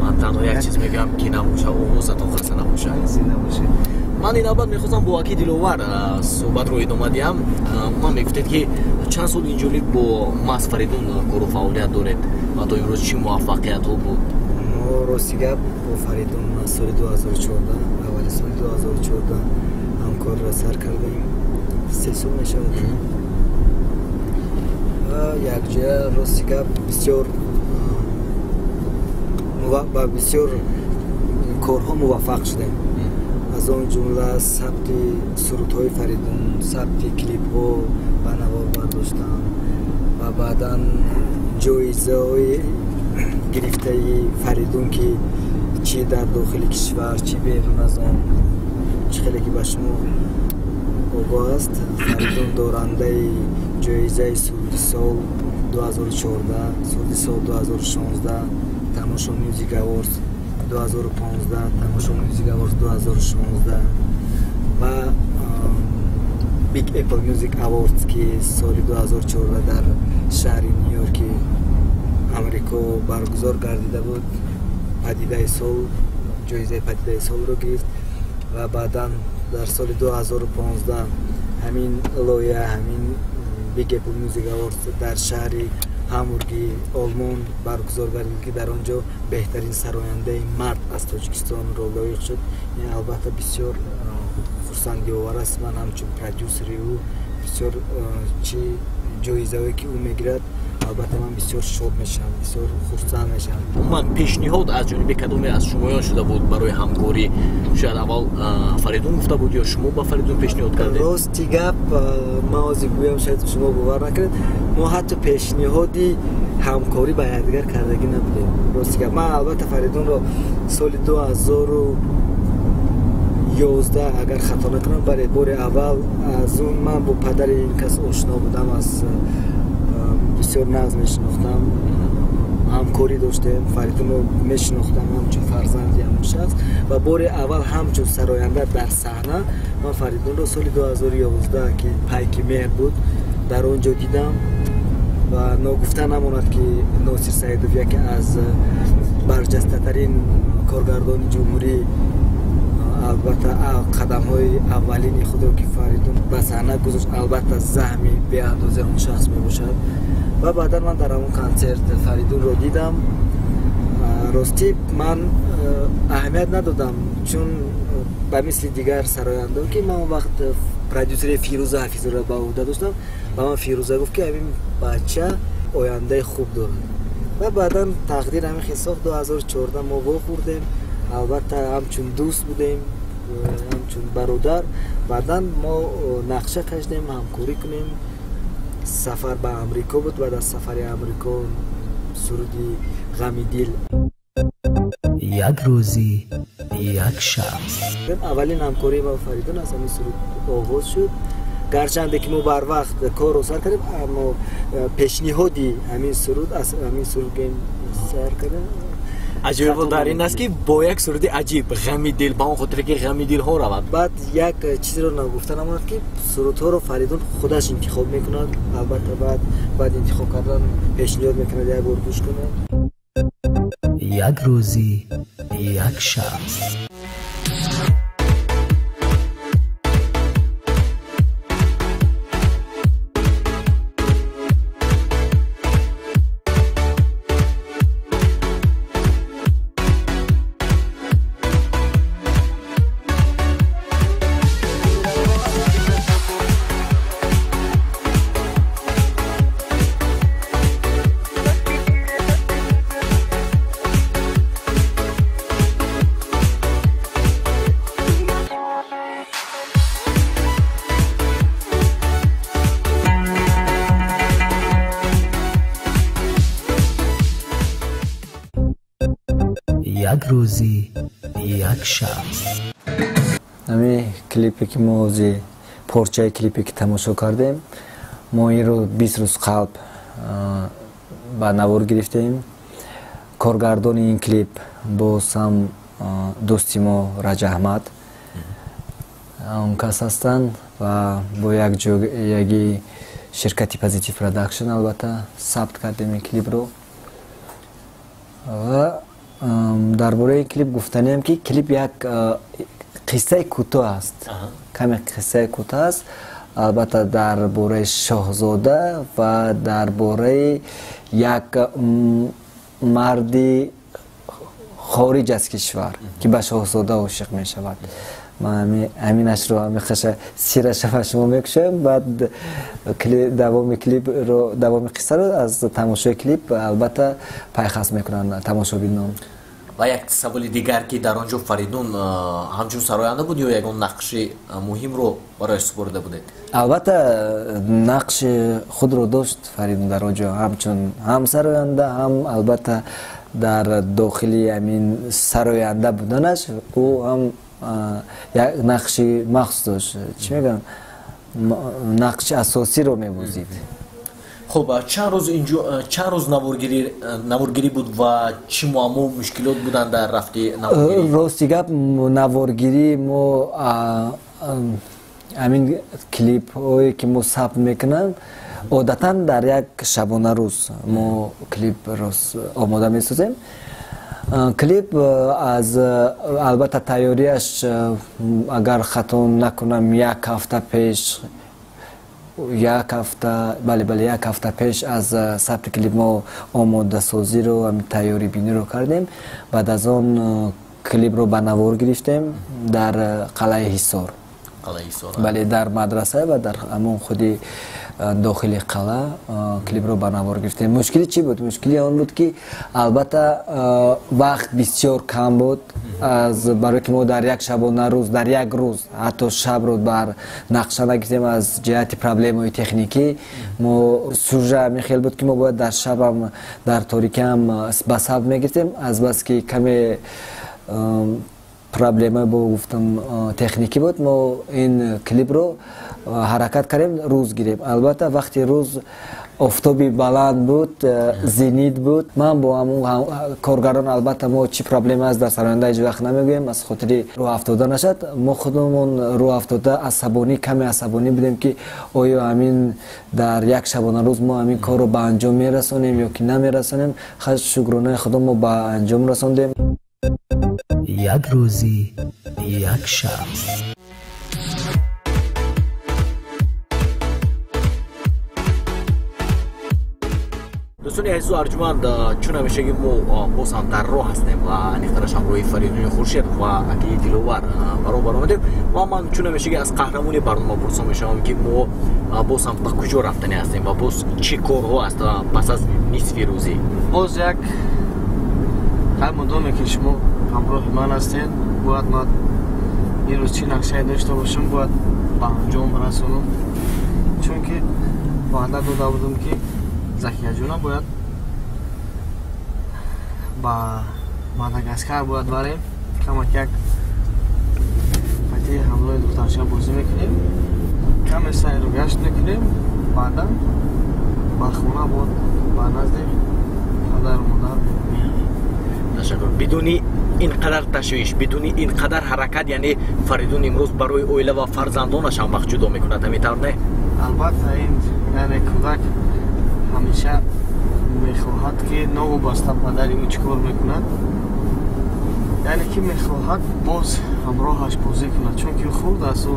Ман танҳо як чиз мегӯям, ки набоша овозатон хаста набошад. Зинда бошед. Ман ин навбат мехостам бо аки Диловар суҳбатро идома диҳам. Ман мегуфтед, ки чанд сол инҷониб бо маҳз Фаридун кору фаъолият доред ва то имрӯз чӣ муваффақиятҳо буд? Мо, рости гап, бо Фаридун аз соли 2014, аввали соли 2014 ҳамкорро сар кардем, 3 сол мешавад. Ва якҷоя, рости гап, бисёр ба бисёр корҳо муваффақ шудем, аз он ҷумла сабти сурудҳои Фаридун, сабти клипҳо ба навор бардоштан ва баъдан ҷоизаҳои гирифтаи Фаридун, ки чӣ дар дохили кишвар, чӣ берун аз он. Чӣ хеле ки ба шумо огоҳ аст, Фаридун дорандаи ҷоизаи суруди сол 2014, суруди сол 2016, Тамошо Music Awards 2015, Тамошо Music Awards 2016 ва Big Apple Music Awards, ки соли 2014 дар шаҳри Нью-Йорки Амрико баргузор гардида буд, падидаи сол, ҷоизаи падидаи солро гирифт. Ва баъдан дар соли 2015 ҳамин лоиҳа, ҳамин Big Apple Music Awards дар шаҳри Ҳамбурги Олмон баргузор гардид, ки дар он ҷо беҳтарин сарояндаи мард аз Тоҷикистонро лоиқ шуд. Ин албатта бисёр хурсандиовар аст. Ман ҳамчун продюсери ӯ бисёр чӣ ҷоизаҳое ки ӯ мегирад, албатта ман бисёр шод мешавам, бисёр хурсанд мешавам. Умуман, пешниҳод аз ҷониби кадоме аз шумоён шуда буд барои ҳамкорӣ? Шояд аввал Фаридун гуфта буд ё шумо ба Фаридун пешниҳод кардед? Рости гап, ман ҳозир гӯям, шояд шумо бовар накунед, мо ҳатто пешниҳоди ҳамкорӣ ба якдигар кардагӣ набудем. Рости гап, ман албатта Фаридунро соли 2011, агар хато накунам, бале, бори аввал аз он ман бо падари ин кас ошно будам, аз бисёр нағз мешинохтам, ҳамкорӣ доштем, Фаридунро мешинохтам ҳамчун фарзанди ҳамон шахс. Ва бори аввал ҳамчун сароянда дар саҳна ман Фаридунро соли 2011, ки Пайки меҳр буд, дар он ҷо дидам. Ва ногуфта намонад, ки Носир Саидов, яке аз барҷастатарин коргардони ҷумҳурӣ, албатта қадамҳои аввалини худро ки Фаридун ба саҳна гузошт, албатта заҳми беандозаи он шахс мебошад. Ва баъдан ман дар ҳамон консерт Фаридунро дидам. Ростӣ, ман аҳамият надодам, чун ба мисли дигар сарояндон, ки ман он вақт продюсери Фирӯза Ҳафизовро ба ӯҳда доштам, ба ман Фирӯза гуфт, ки ҳамин бача ояндаи хуб дорад. Ва баъдан тақдир ҳамин хел сохт, 2014 мо вохӯрдем, албатта ҳамчун дӯст будем, ҳамчун бародар. Баъдан мо нақша кашидем ҳамкорӣ кунем. Сафар ба Амрико буд. Баъд аз сафари Амрико суруди «Ғами дил». Як рӯзӣ, як шахс. Аввалин ҳамкории ма Фаридун аз ҳамин суруд оғоз шуд. Гарчанде ки мо барвақт корро сар кардем, аммо пешниҳоди ҳамин суруд аз ҳамин суруд сар кардем. Аҷибо дар ин аст, ки бо як суруди аҷиб ғами дил, ба он хотире ки ғами дилҳо равад. Баъд як чизеро нагуфта намонад, ки сурудҳоро Фаридун худаш интихоб мекунад. Албатта баъд интихоб кардан пешниҳод мекунад, як бор гӯш кунад. Як рӯзӣ, як шахс. Як рӯзӣ, як шахс. Ҳамин клипе ки мо ҳозир, порчаи клипе ки тамошо кардем, мо инро 20 рӯз қалб ба навор гирифтем. Коргардони ин клип боз ҳам дӯсти мо Раҷа Аҳмад он кас ҳастанд ва бо якҷоягии ширкати Позитив Продакшн албатта сабт кардем ин клипро. Ва дар бораи клип гуфтаниам, ки клип як қиссаи кӯтоҳ аст, каме қиссаи кӯтоҳ аст, албатта дар бораи шоҳзода ва дар бораи як марди хориҷ аз кишвар, ки ба шоҳзода ошиқ мешавад. Ман ҳаминашро, ҳамин сираша ба шумо мекушоям, баъд давоми клипро, давоми қиссаро аз тамошои клип албатта пайхас мекунанд тамошобинон. Ва як саволи дигар, ки дар он ҷо Фаридун ҳамчун сароянда буд ё ягон нақши муҳимро барояш супорида будед? Албатта нақши худро дошт Фаридун дар он ҷо, ҳамчун ҳам сароянда, ҳам албатта дар дохили ҳамин сароянда буданаш ӯ ҳам як нақши махсус дошт, чӣ мегӯям, нақши асосиро мебозид. Хуб, чанд рӯз инҷо, чанд рӯз наворгирӣ буд ва чӣ муаммо, мушкилот буданд дар рафти наворгирӣ? Рости гап, наворгирӣ мо ҳамин клипҳое ки мо сабт мекунам, одатан дар як шабонарӯз мо клипро омода месозем. Клип аз албатта тайёрияш, агар хато накунам, як ҳафта пеш, як ҳафта, бале, бале, як ҳафта пеш аз сабти клип мо омодасозиро, тайёрибиниро кардем. Баъд аз он клипро ба навор гирифтем дар қалъаи Ҳисор, бале, дар мадраса ва дар ҳамон худи дохили қалъа клипро ба навор гирифтем. Мушкили чӣ буд? Мушкили он буд, ки албатта вақт бисёр кам буд, аз барое ки мо дар як шабонарӯз, дар як рӯз ҳатто шабро бар нақша нагирифтем аз ҷиҳати проблемаҳои техникӣ. Мо сюжа ҳамин хел буд, ки мо бояд дар шабам, дар торикиам ба сабт мегирифтем. Азбаски каме проблема бо гуфтам техникӣ буд, мо ин клипро ҳаракат кардем рӯз гирем. Албатта вақти рӯз офтоби баланд буд, зенит буд. Ман бо ҳамон коргарон, албатта мо чӣ проблема аст дар сароянда ҳеҷ вақт намегӯем, аз хотири рӯ афтода нашад. Мо худамон рӯ афтода, асабонӣ, каме асабонӣ будем, ки оё ҳамин дар як шабонарӯз мо ҳамин корро ба анҷом мерасонем ё ки намерасонем. Шукронаи худо, мо ба анҷом расондем. Як рӯзӣ, як шахс. Дӯстони азизу арҷуманд, чун ҳамешагӣ мо боз ҳам дар роҳ ҳастем ва аниқтараш ҳамроҳи Фаридуни Хуршед ва акаи Диловар баробар омадем ва ман чун ҳамешагӣ аз қаҳрамони барнома пурсон мешавам, ки мо боз ҳам ба куҷо рафтанӣ ҳастем ва боз чӣ корҳо аст пас аз нисфи рӯзӣ. Боз як ҳар мудоме ки шумо ҳамроҳи ман ҳастед, бояд ман ин рӯз чӣ нақшае дошта бошам, бояд ба анҷом расонам, чунки ваъда дода будам, ки Закияҷона бояд ба Мадагаскар бояд барем, камак як қати ҳамроҳи духтарча бозӣ мекунем, каме сайру гашт мекунем, баъдан ба хона бод ба назди падару модар. Ташаккур. Бидуни ин қадар ташвиш, бидуни ин қадар ҳаракат, яъне Фаридун имрӯз барои оила ва фарзандонаш ҳам вақт ҷудо мекунад, ҳамин тавр не? Албатта, ин яъне кӯдак ҳамеша мехоҳад ки новобаста падари ӯ чӣ кор мекунад, яъне ки мехоҳад боз ҳамроҳаш бозӣ кунад, чунки ӯ хурд аст, ӯ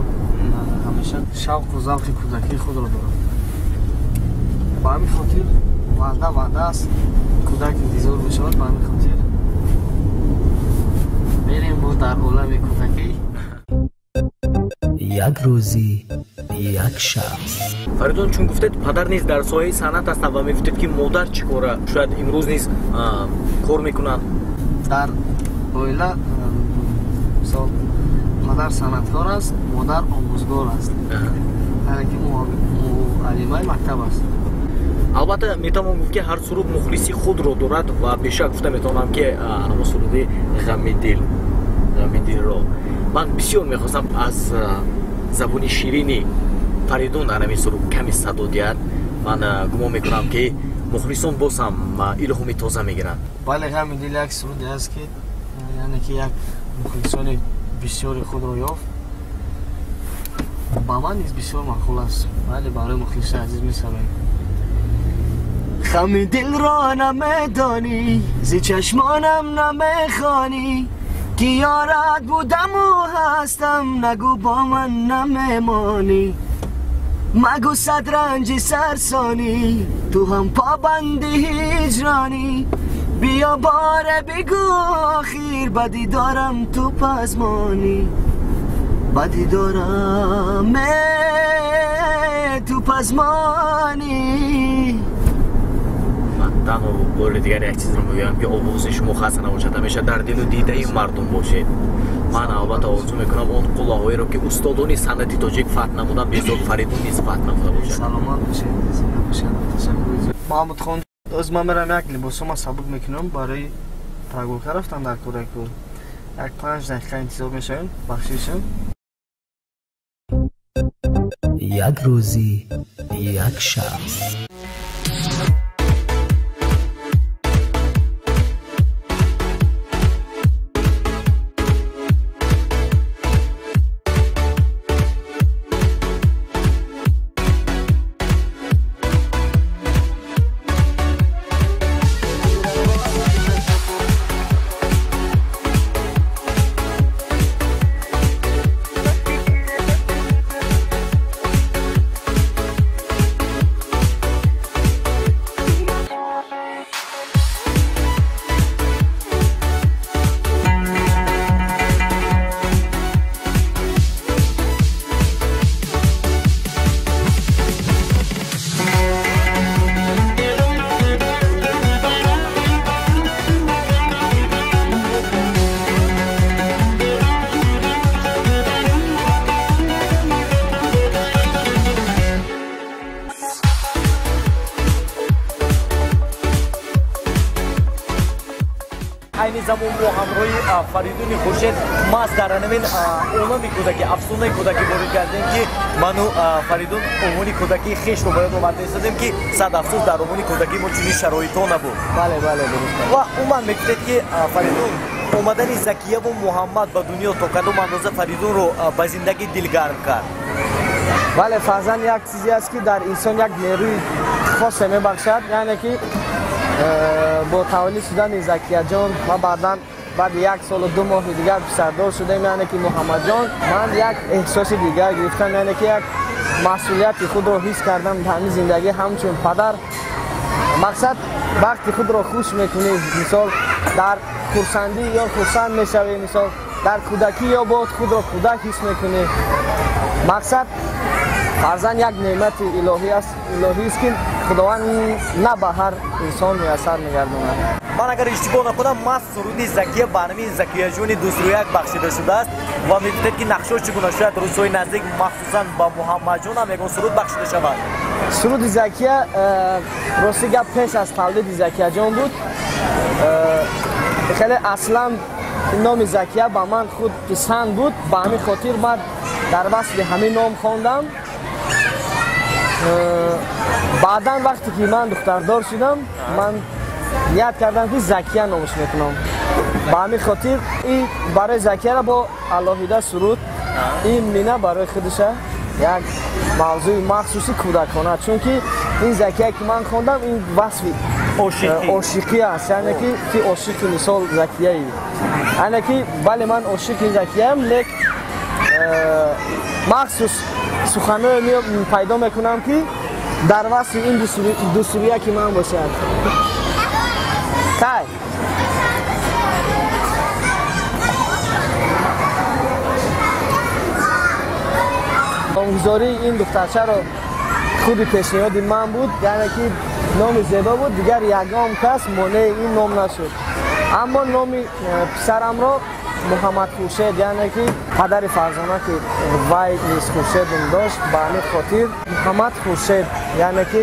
ҳамеша шавқу завқи кӯдакии худро дорад. Ба ҳамин хотир ваъда ваъда аст, кӯдак интизор мешавад, ба ҳамин хотир мерем бо дар олами кӯдакӣ. Як рӯзӣ як шахс. Фаридун, чун гуфтед падар низ дар соҳаи санъат ҳастанд ва мегуфтед ки модар чӣ кора, шояд имрӯз низ кор мекунанд? Дар оила мисол падар санъаткор аст, модар омӯзгор аст, яъне ки муаллимаи мактаб аст. Албатта метавон гуфт ки ҳар суруд мухлиси худро дорад ва бешак гуфта метавонам ки ҳамон суруди ғами дил, ғами дилро ман бисёр мехостам аз забони ширини Фаридун дар ҳамин суруд каме садо диҳад. Ман гумон мекунам ки мухлисон боз ҳам илҳоми тоза мегиранд. Бале, ғами дил як суруде аст ки яъне ки як мухлисони бисёри худро ёфт, ба ман низ бисёр маъқул аст. Бале, барои мухлисони азиз месароем. Ғами дилро намедонӣ, зи чашмонам намехонӣ, ки ёрат будаму ҳастам, нагӯ бо ман намемонӣ, магӯ сад ранҷи сарсонӣ, ту ҳам побанди ҳиҷронӣ, биё боре бигӯ охир, ба дидорам ту пазмонӣ, ба дидорам ту пазмонӣ. Ман танҳо бори дигар як чизро мегӯям ки овози шумо хаста набошад, ҳамеша дар дилу дидаи мардум бошед. Ман албатта орзу мекунам он қуллаҳоеро ки устодони санъати тоҷик фатҳ намуданд, безор Фаридун низ фатҳ намуда бошад. Саломат бошед, зинда бошед. Ташаккур. Маҳмудхон, оз ман мерам як либосома сабук мекунам барои прогулка рафтан дар кӯдаку. Як 5 дақиқа интизор мешавем, бахшишам. Як рӯзӣ як шахс. Айни замон бо ҳамроҳи Фаридуни Хуршед маҳз дар ҳамин олами кӯдакӣ, афсонаи кӯдакӣ ворид кардем ки ману Фаридун овони кӯдакии хешро ба ёд оварда истодем ки сад афсӯс дар овони кӯдакӣ мо чунин шароитҳо набуд. Бале, бале, дуруст. Ва умуман мегуфтед ки Фаридун омадани Закияву Муҳаммад ба дунё то кадом андоза Фаридунро ба зиндагӣ дилгарм кард? Бале, фарзанд як чизе аст ки дар инсон як нерӯи хосе мебахшад, яъне ки бо таваллуд шудани Закияҷон ва баъдан баъди 1 солу 2 моҳи дигар писардор шудем, яъне ки Муҳаммадҷон, ман як эҳсоси дигар гирифтам, яъне ки як масъулияти худро ҳис кардам дар ҳамин зиндагӣ ҳамчун падар. Мақсад вақти худро хуш мекунӣ, мисол дар хурсандӣ ё хурсанд мешавӣ, мисол дар кӯдакӣ ё бод худро кӯдак ҳис мекунӣ. Мақсад фарзанд як неъмати илоҳӣ аст, илоҳист ки худованд на ба ҳар инсон муяссар мегардонад. Ман агар иштибоҳ накунам, маҳз суруди Закия ба ҳамин Закияҷони дӯстрӯяк бахшида шудааст ва мегуфтед ки нақшҳо чӣ гуна, шояд рӯзҳои наздик махсусан ба Муҳаммадҷон ҳам ягон суруд бахшида шавад. Суруди Закия рости гап пеш аз тавлиди Закияҷон буд. Хеле аслан номи Закия ба ман худ писанд буд, ба ҳамин хотир ман дар васфи ҳамин ном хондам. Баъдан вақте ки ман духтардор шудам, ман ният кардам ки Закия номш мекунам. Ба ҳамин хотир и барои Закияро бо алоҳида суруд, ин мина барои худша як мавзӯи махсуси кӯдакона, чунки ин Закия ки ман хондам, ин васфи ошиқӣ аст, яъне ки ти ошиқи мисол Закияи, яъне ки бале ман ошиқи Закияам, лек махсус суханое пайдо мекунам ки дар васфи ин дусурия ки ман бошад. Тай номгузории ин духтарчаро худи пешниҳоди ман буд, яъне ки номи зебо буд, дигар ягон кас монеи ин ном нашуд. Аммо номи писарамро Муҳаммад Хуршед, яъне ки падари Фарзона ки вай низ Хуршед ном дошт, ба ҳамин хотир Муҳаммад Хуршед, яъне ки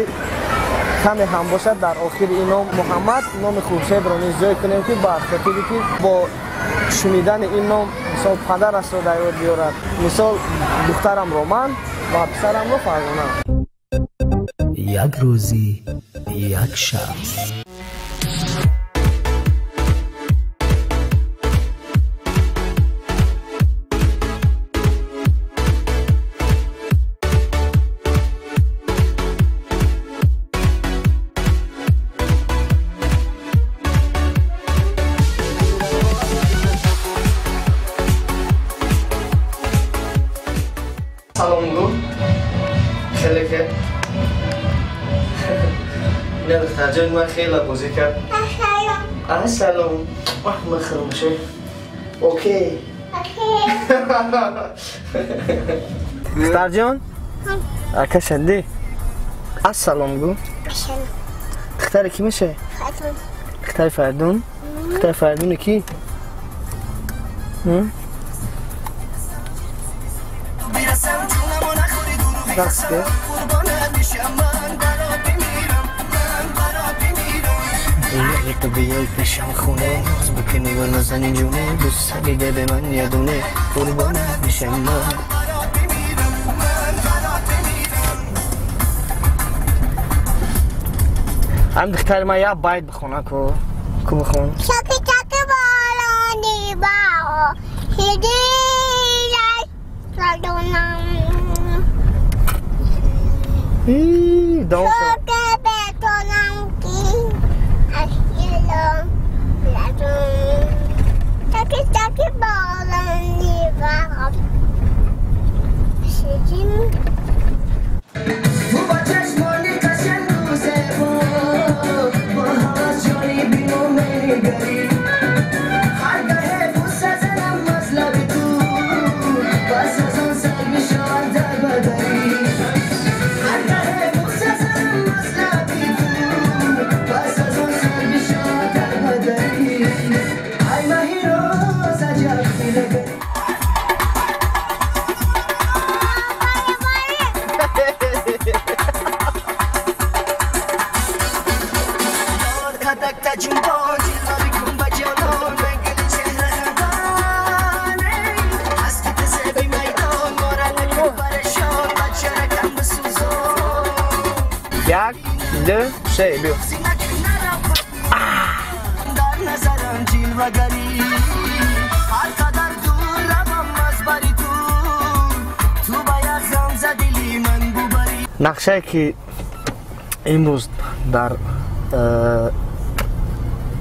каме ҳам бошад дар охири ин ном Муҳаммад номи Хуршедро низ ҷой кунем, ки ба хотире ки бо шунидани ин ном мисол падарашро дар ёд биёрад. Мисол духтарамро ман ва писарамро Фарзона. Як рӯзи як шахс. Салом гу. Хеле ки نه دخترجان من خیلی بازی کرد. سلام. سلام. واه من خرمشه. اوکی. دخترجان؟ اکشندی. السلام گو. دختر کی میشه؟ دختر فردون. دختر فردون کی؟ رقص که؟ تو بیای پیشم خونه ناز بکنی و نازنین جونه دوست دیده به من یه دونه قربانت میشم من. هم دختر من یه باید بخونه کو کو بخون چاکی چاکی بالانی باو هیدیلای سادونم ای دانس چاکی چاکی بالانی باو شیرین تو با چشمانی قشنگ و زیبا با هوس جانی بیمو می‌نگری هر گه بوسه زنم از لب تو پس از آن سر می‌شوم در بدری هر گه بوسه زنم از لب تو پس از آن سر می‌شوم در بدری ای مهی روز عجب می‌نگری. یک دو سه بیا. نقشه که امروز در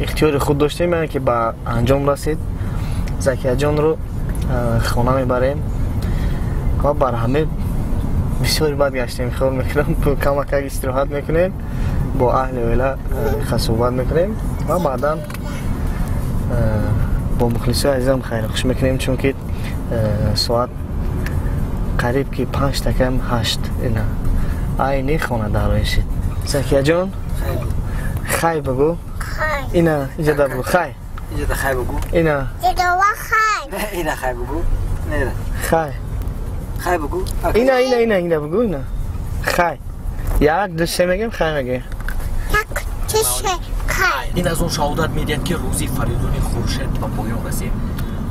اختیار خود داشتیم، یعنی که به انجام رسید. زکیه جان رو خانه میبریم و بر همه بسیار بد گشتیم. خیال میکنم کمک استراحت میکنیم، با اهل ویلا صحبت میکنیم و بعدا با مخلصای عزیزم خیر خوش میکنیم، چون که ساعت قریب که 5 تا کم 8 اینا عینی خانه دارایشید. زکیه جان خی بگو. اینا اینجا بگو خی. اینجا خی بگو. اینا اینجا خی. اینا خی بگو. نه خی. خی بگو. اینا اینا اینا اینا بگو اینا. خی. یک دو سه میگم خی میگه. یک دو سه Ин аз он шаҳодат медиҳад, ки рӯзи Фаридуни Хуршед ба поён расид.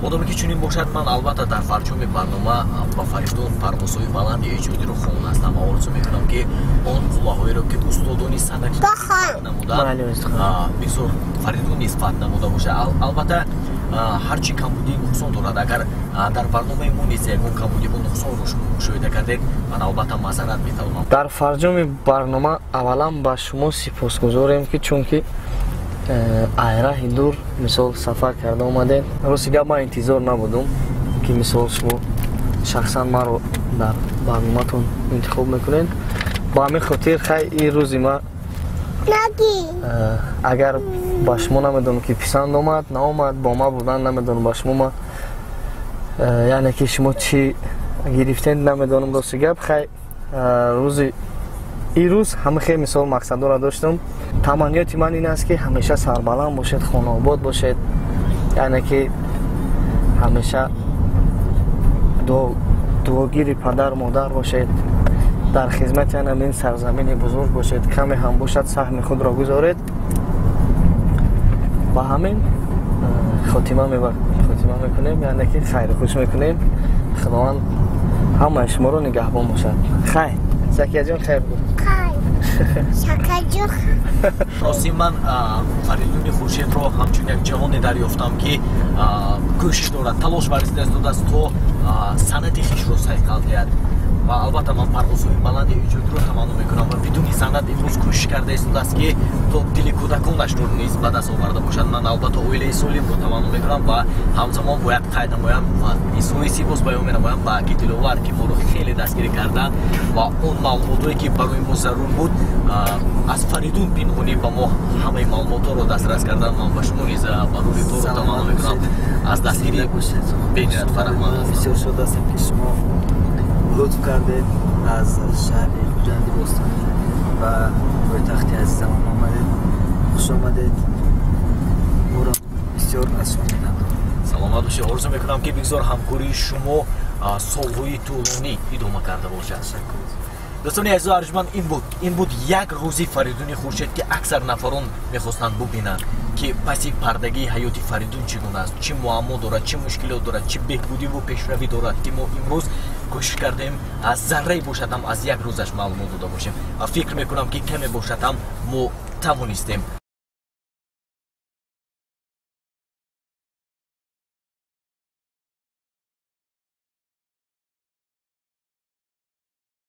Одаме ки чунин бошад, ман албатта дар фарҷоми барнома ба Фаридун парвозҳои баланди эҷодиро хоҳон ҳастам ва орзу мекунам, ки он қувваҳоеро, ки устодони санъати намуданд, бисёр Фаридун низ фатҳ намуда бошад. Албатта, ҳарчи камбудии нуқсон дорад, агар дар барномаи мо низ ягон камбудиву нуқсонро шумо мушоҳида кардед, ман албатта маъзарат метавонам. Дар фарҷоми барнома аввалан ба шумо сипосгузорем, ки чунки айраҳи дур мисол сафар карда омадед. Рости гап, ман интизор набудум, ки мисол шумо шахсан маро дар барноматон интихоб мекунед. Ба ҳамин хотир хай ин рӯзи ма агар ба шумо намедонам, ки писанд омад, наомад, бо ма будан намедонам, ба шумо ма яъне ки шумо чӣ гирифтед, намедонам. Рости гап, хай рӯзи ин рӯз ҳама хел мисол мақсадҳоро доштам. Таманниёти ман ин аст, ки ҳамеша сарбаланд бошед, хонаобод бошед, яъне ки ҳамеша дуогири падар модар бошед, дар хизмати ҳамин сарзамини бузург бошед, каме ҳам бошад саҳми худро гузоред. Ба ҳамин хотима мекунем, яъне ки хайру хуш мекунем. Худованд ҳамаи шуморо нигаҳбон бошад. Хайр, Закияҷон, хайр буд. Рости, ман Фаридуни Хуршедро ҳамчун як ҷавоне дарёфтам, ки кӯшиш дорад, талош варзида истодааст, то санъати хишро сайқал диҳад. Ва албатта ман парвозҳои баланди эҷодиро таманно мекунам ва бидуни санъат имрӯз кӯшиш карда истодааст, ки то дили кӯдаконашро низ ба даст оварда бошад. Ман албатта оилаи солимро таманно мекунам ва ҳамзамон бояд қайд намоям ва изҳори сипос баён менамоям ба аки Диловар, ки моро хеле дастгирӣ карданд ва он маълумотое, ки барои мо зарур буд, аз Фаридун пинҳонӣ ба мо ҳамаи маълумотҳоро дастрас карданд. Ман ба шумо низ барори корро таманно мекунам, аз дастгирӣ бениҳоят фараҳманд ҳастам. Бисёр шод ҳастем, ки шумо лутф кардед, аз шаҳри Хуҷанди бостонӣ ба пойтахти азизамон омадед. Хуш омадед, моро бисёр аз шумо миннатдорем. Саломат бошед. Орзу мекунам, ки бигзор ҳамкории шумо солҳои тӯлонӣ идома карда бошад. Дӯстони азизу арҷманд, ин буд як рӯзи Фаридуни Хуршед, ки аксар нафарон мехостанд бубинанд, ки паси пардагии ҳаёти Фаридун чӣ гуна аст, чӣ муаммо дорад, чӣ мушкилот дорад, чӣ беҳбудиву пешравӣ дорад, ки мо имрӯз кӯшиш кардем аз заррае бошад ҳам аз як рӯзаш маълумот дода бошем ва фикр мекунам, ки каме бошад ҳам мо тавонистем.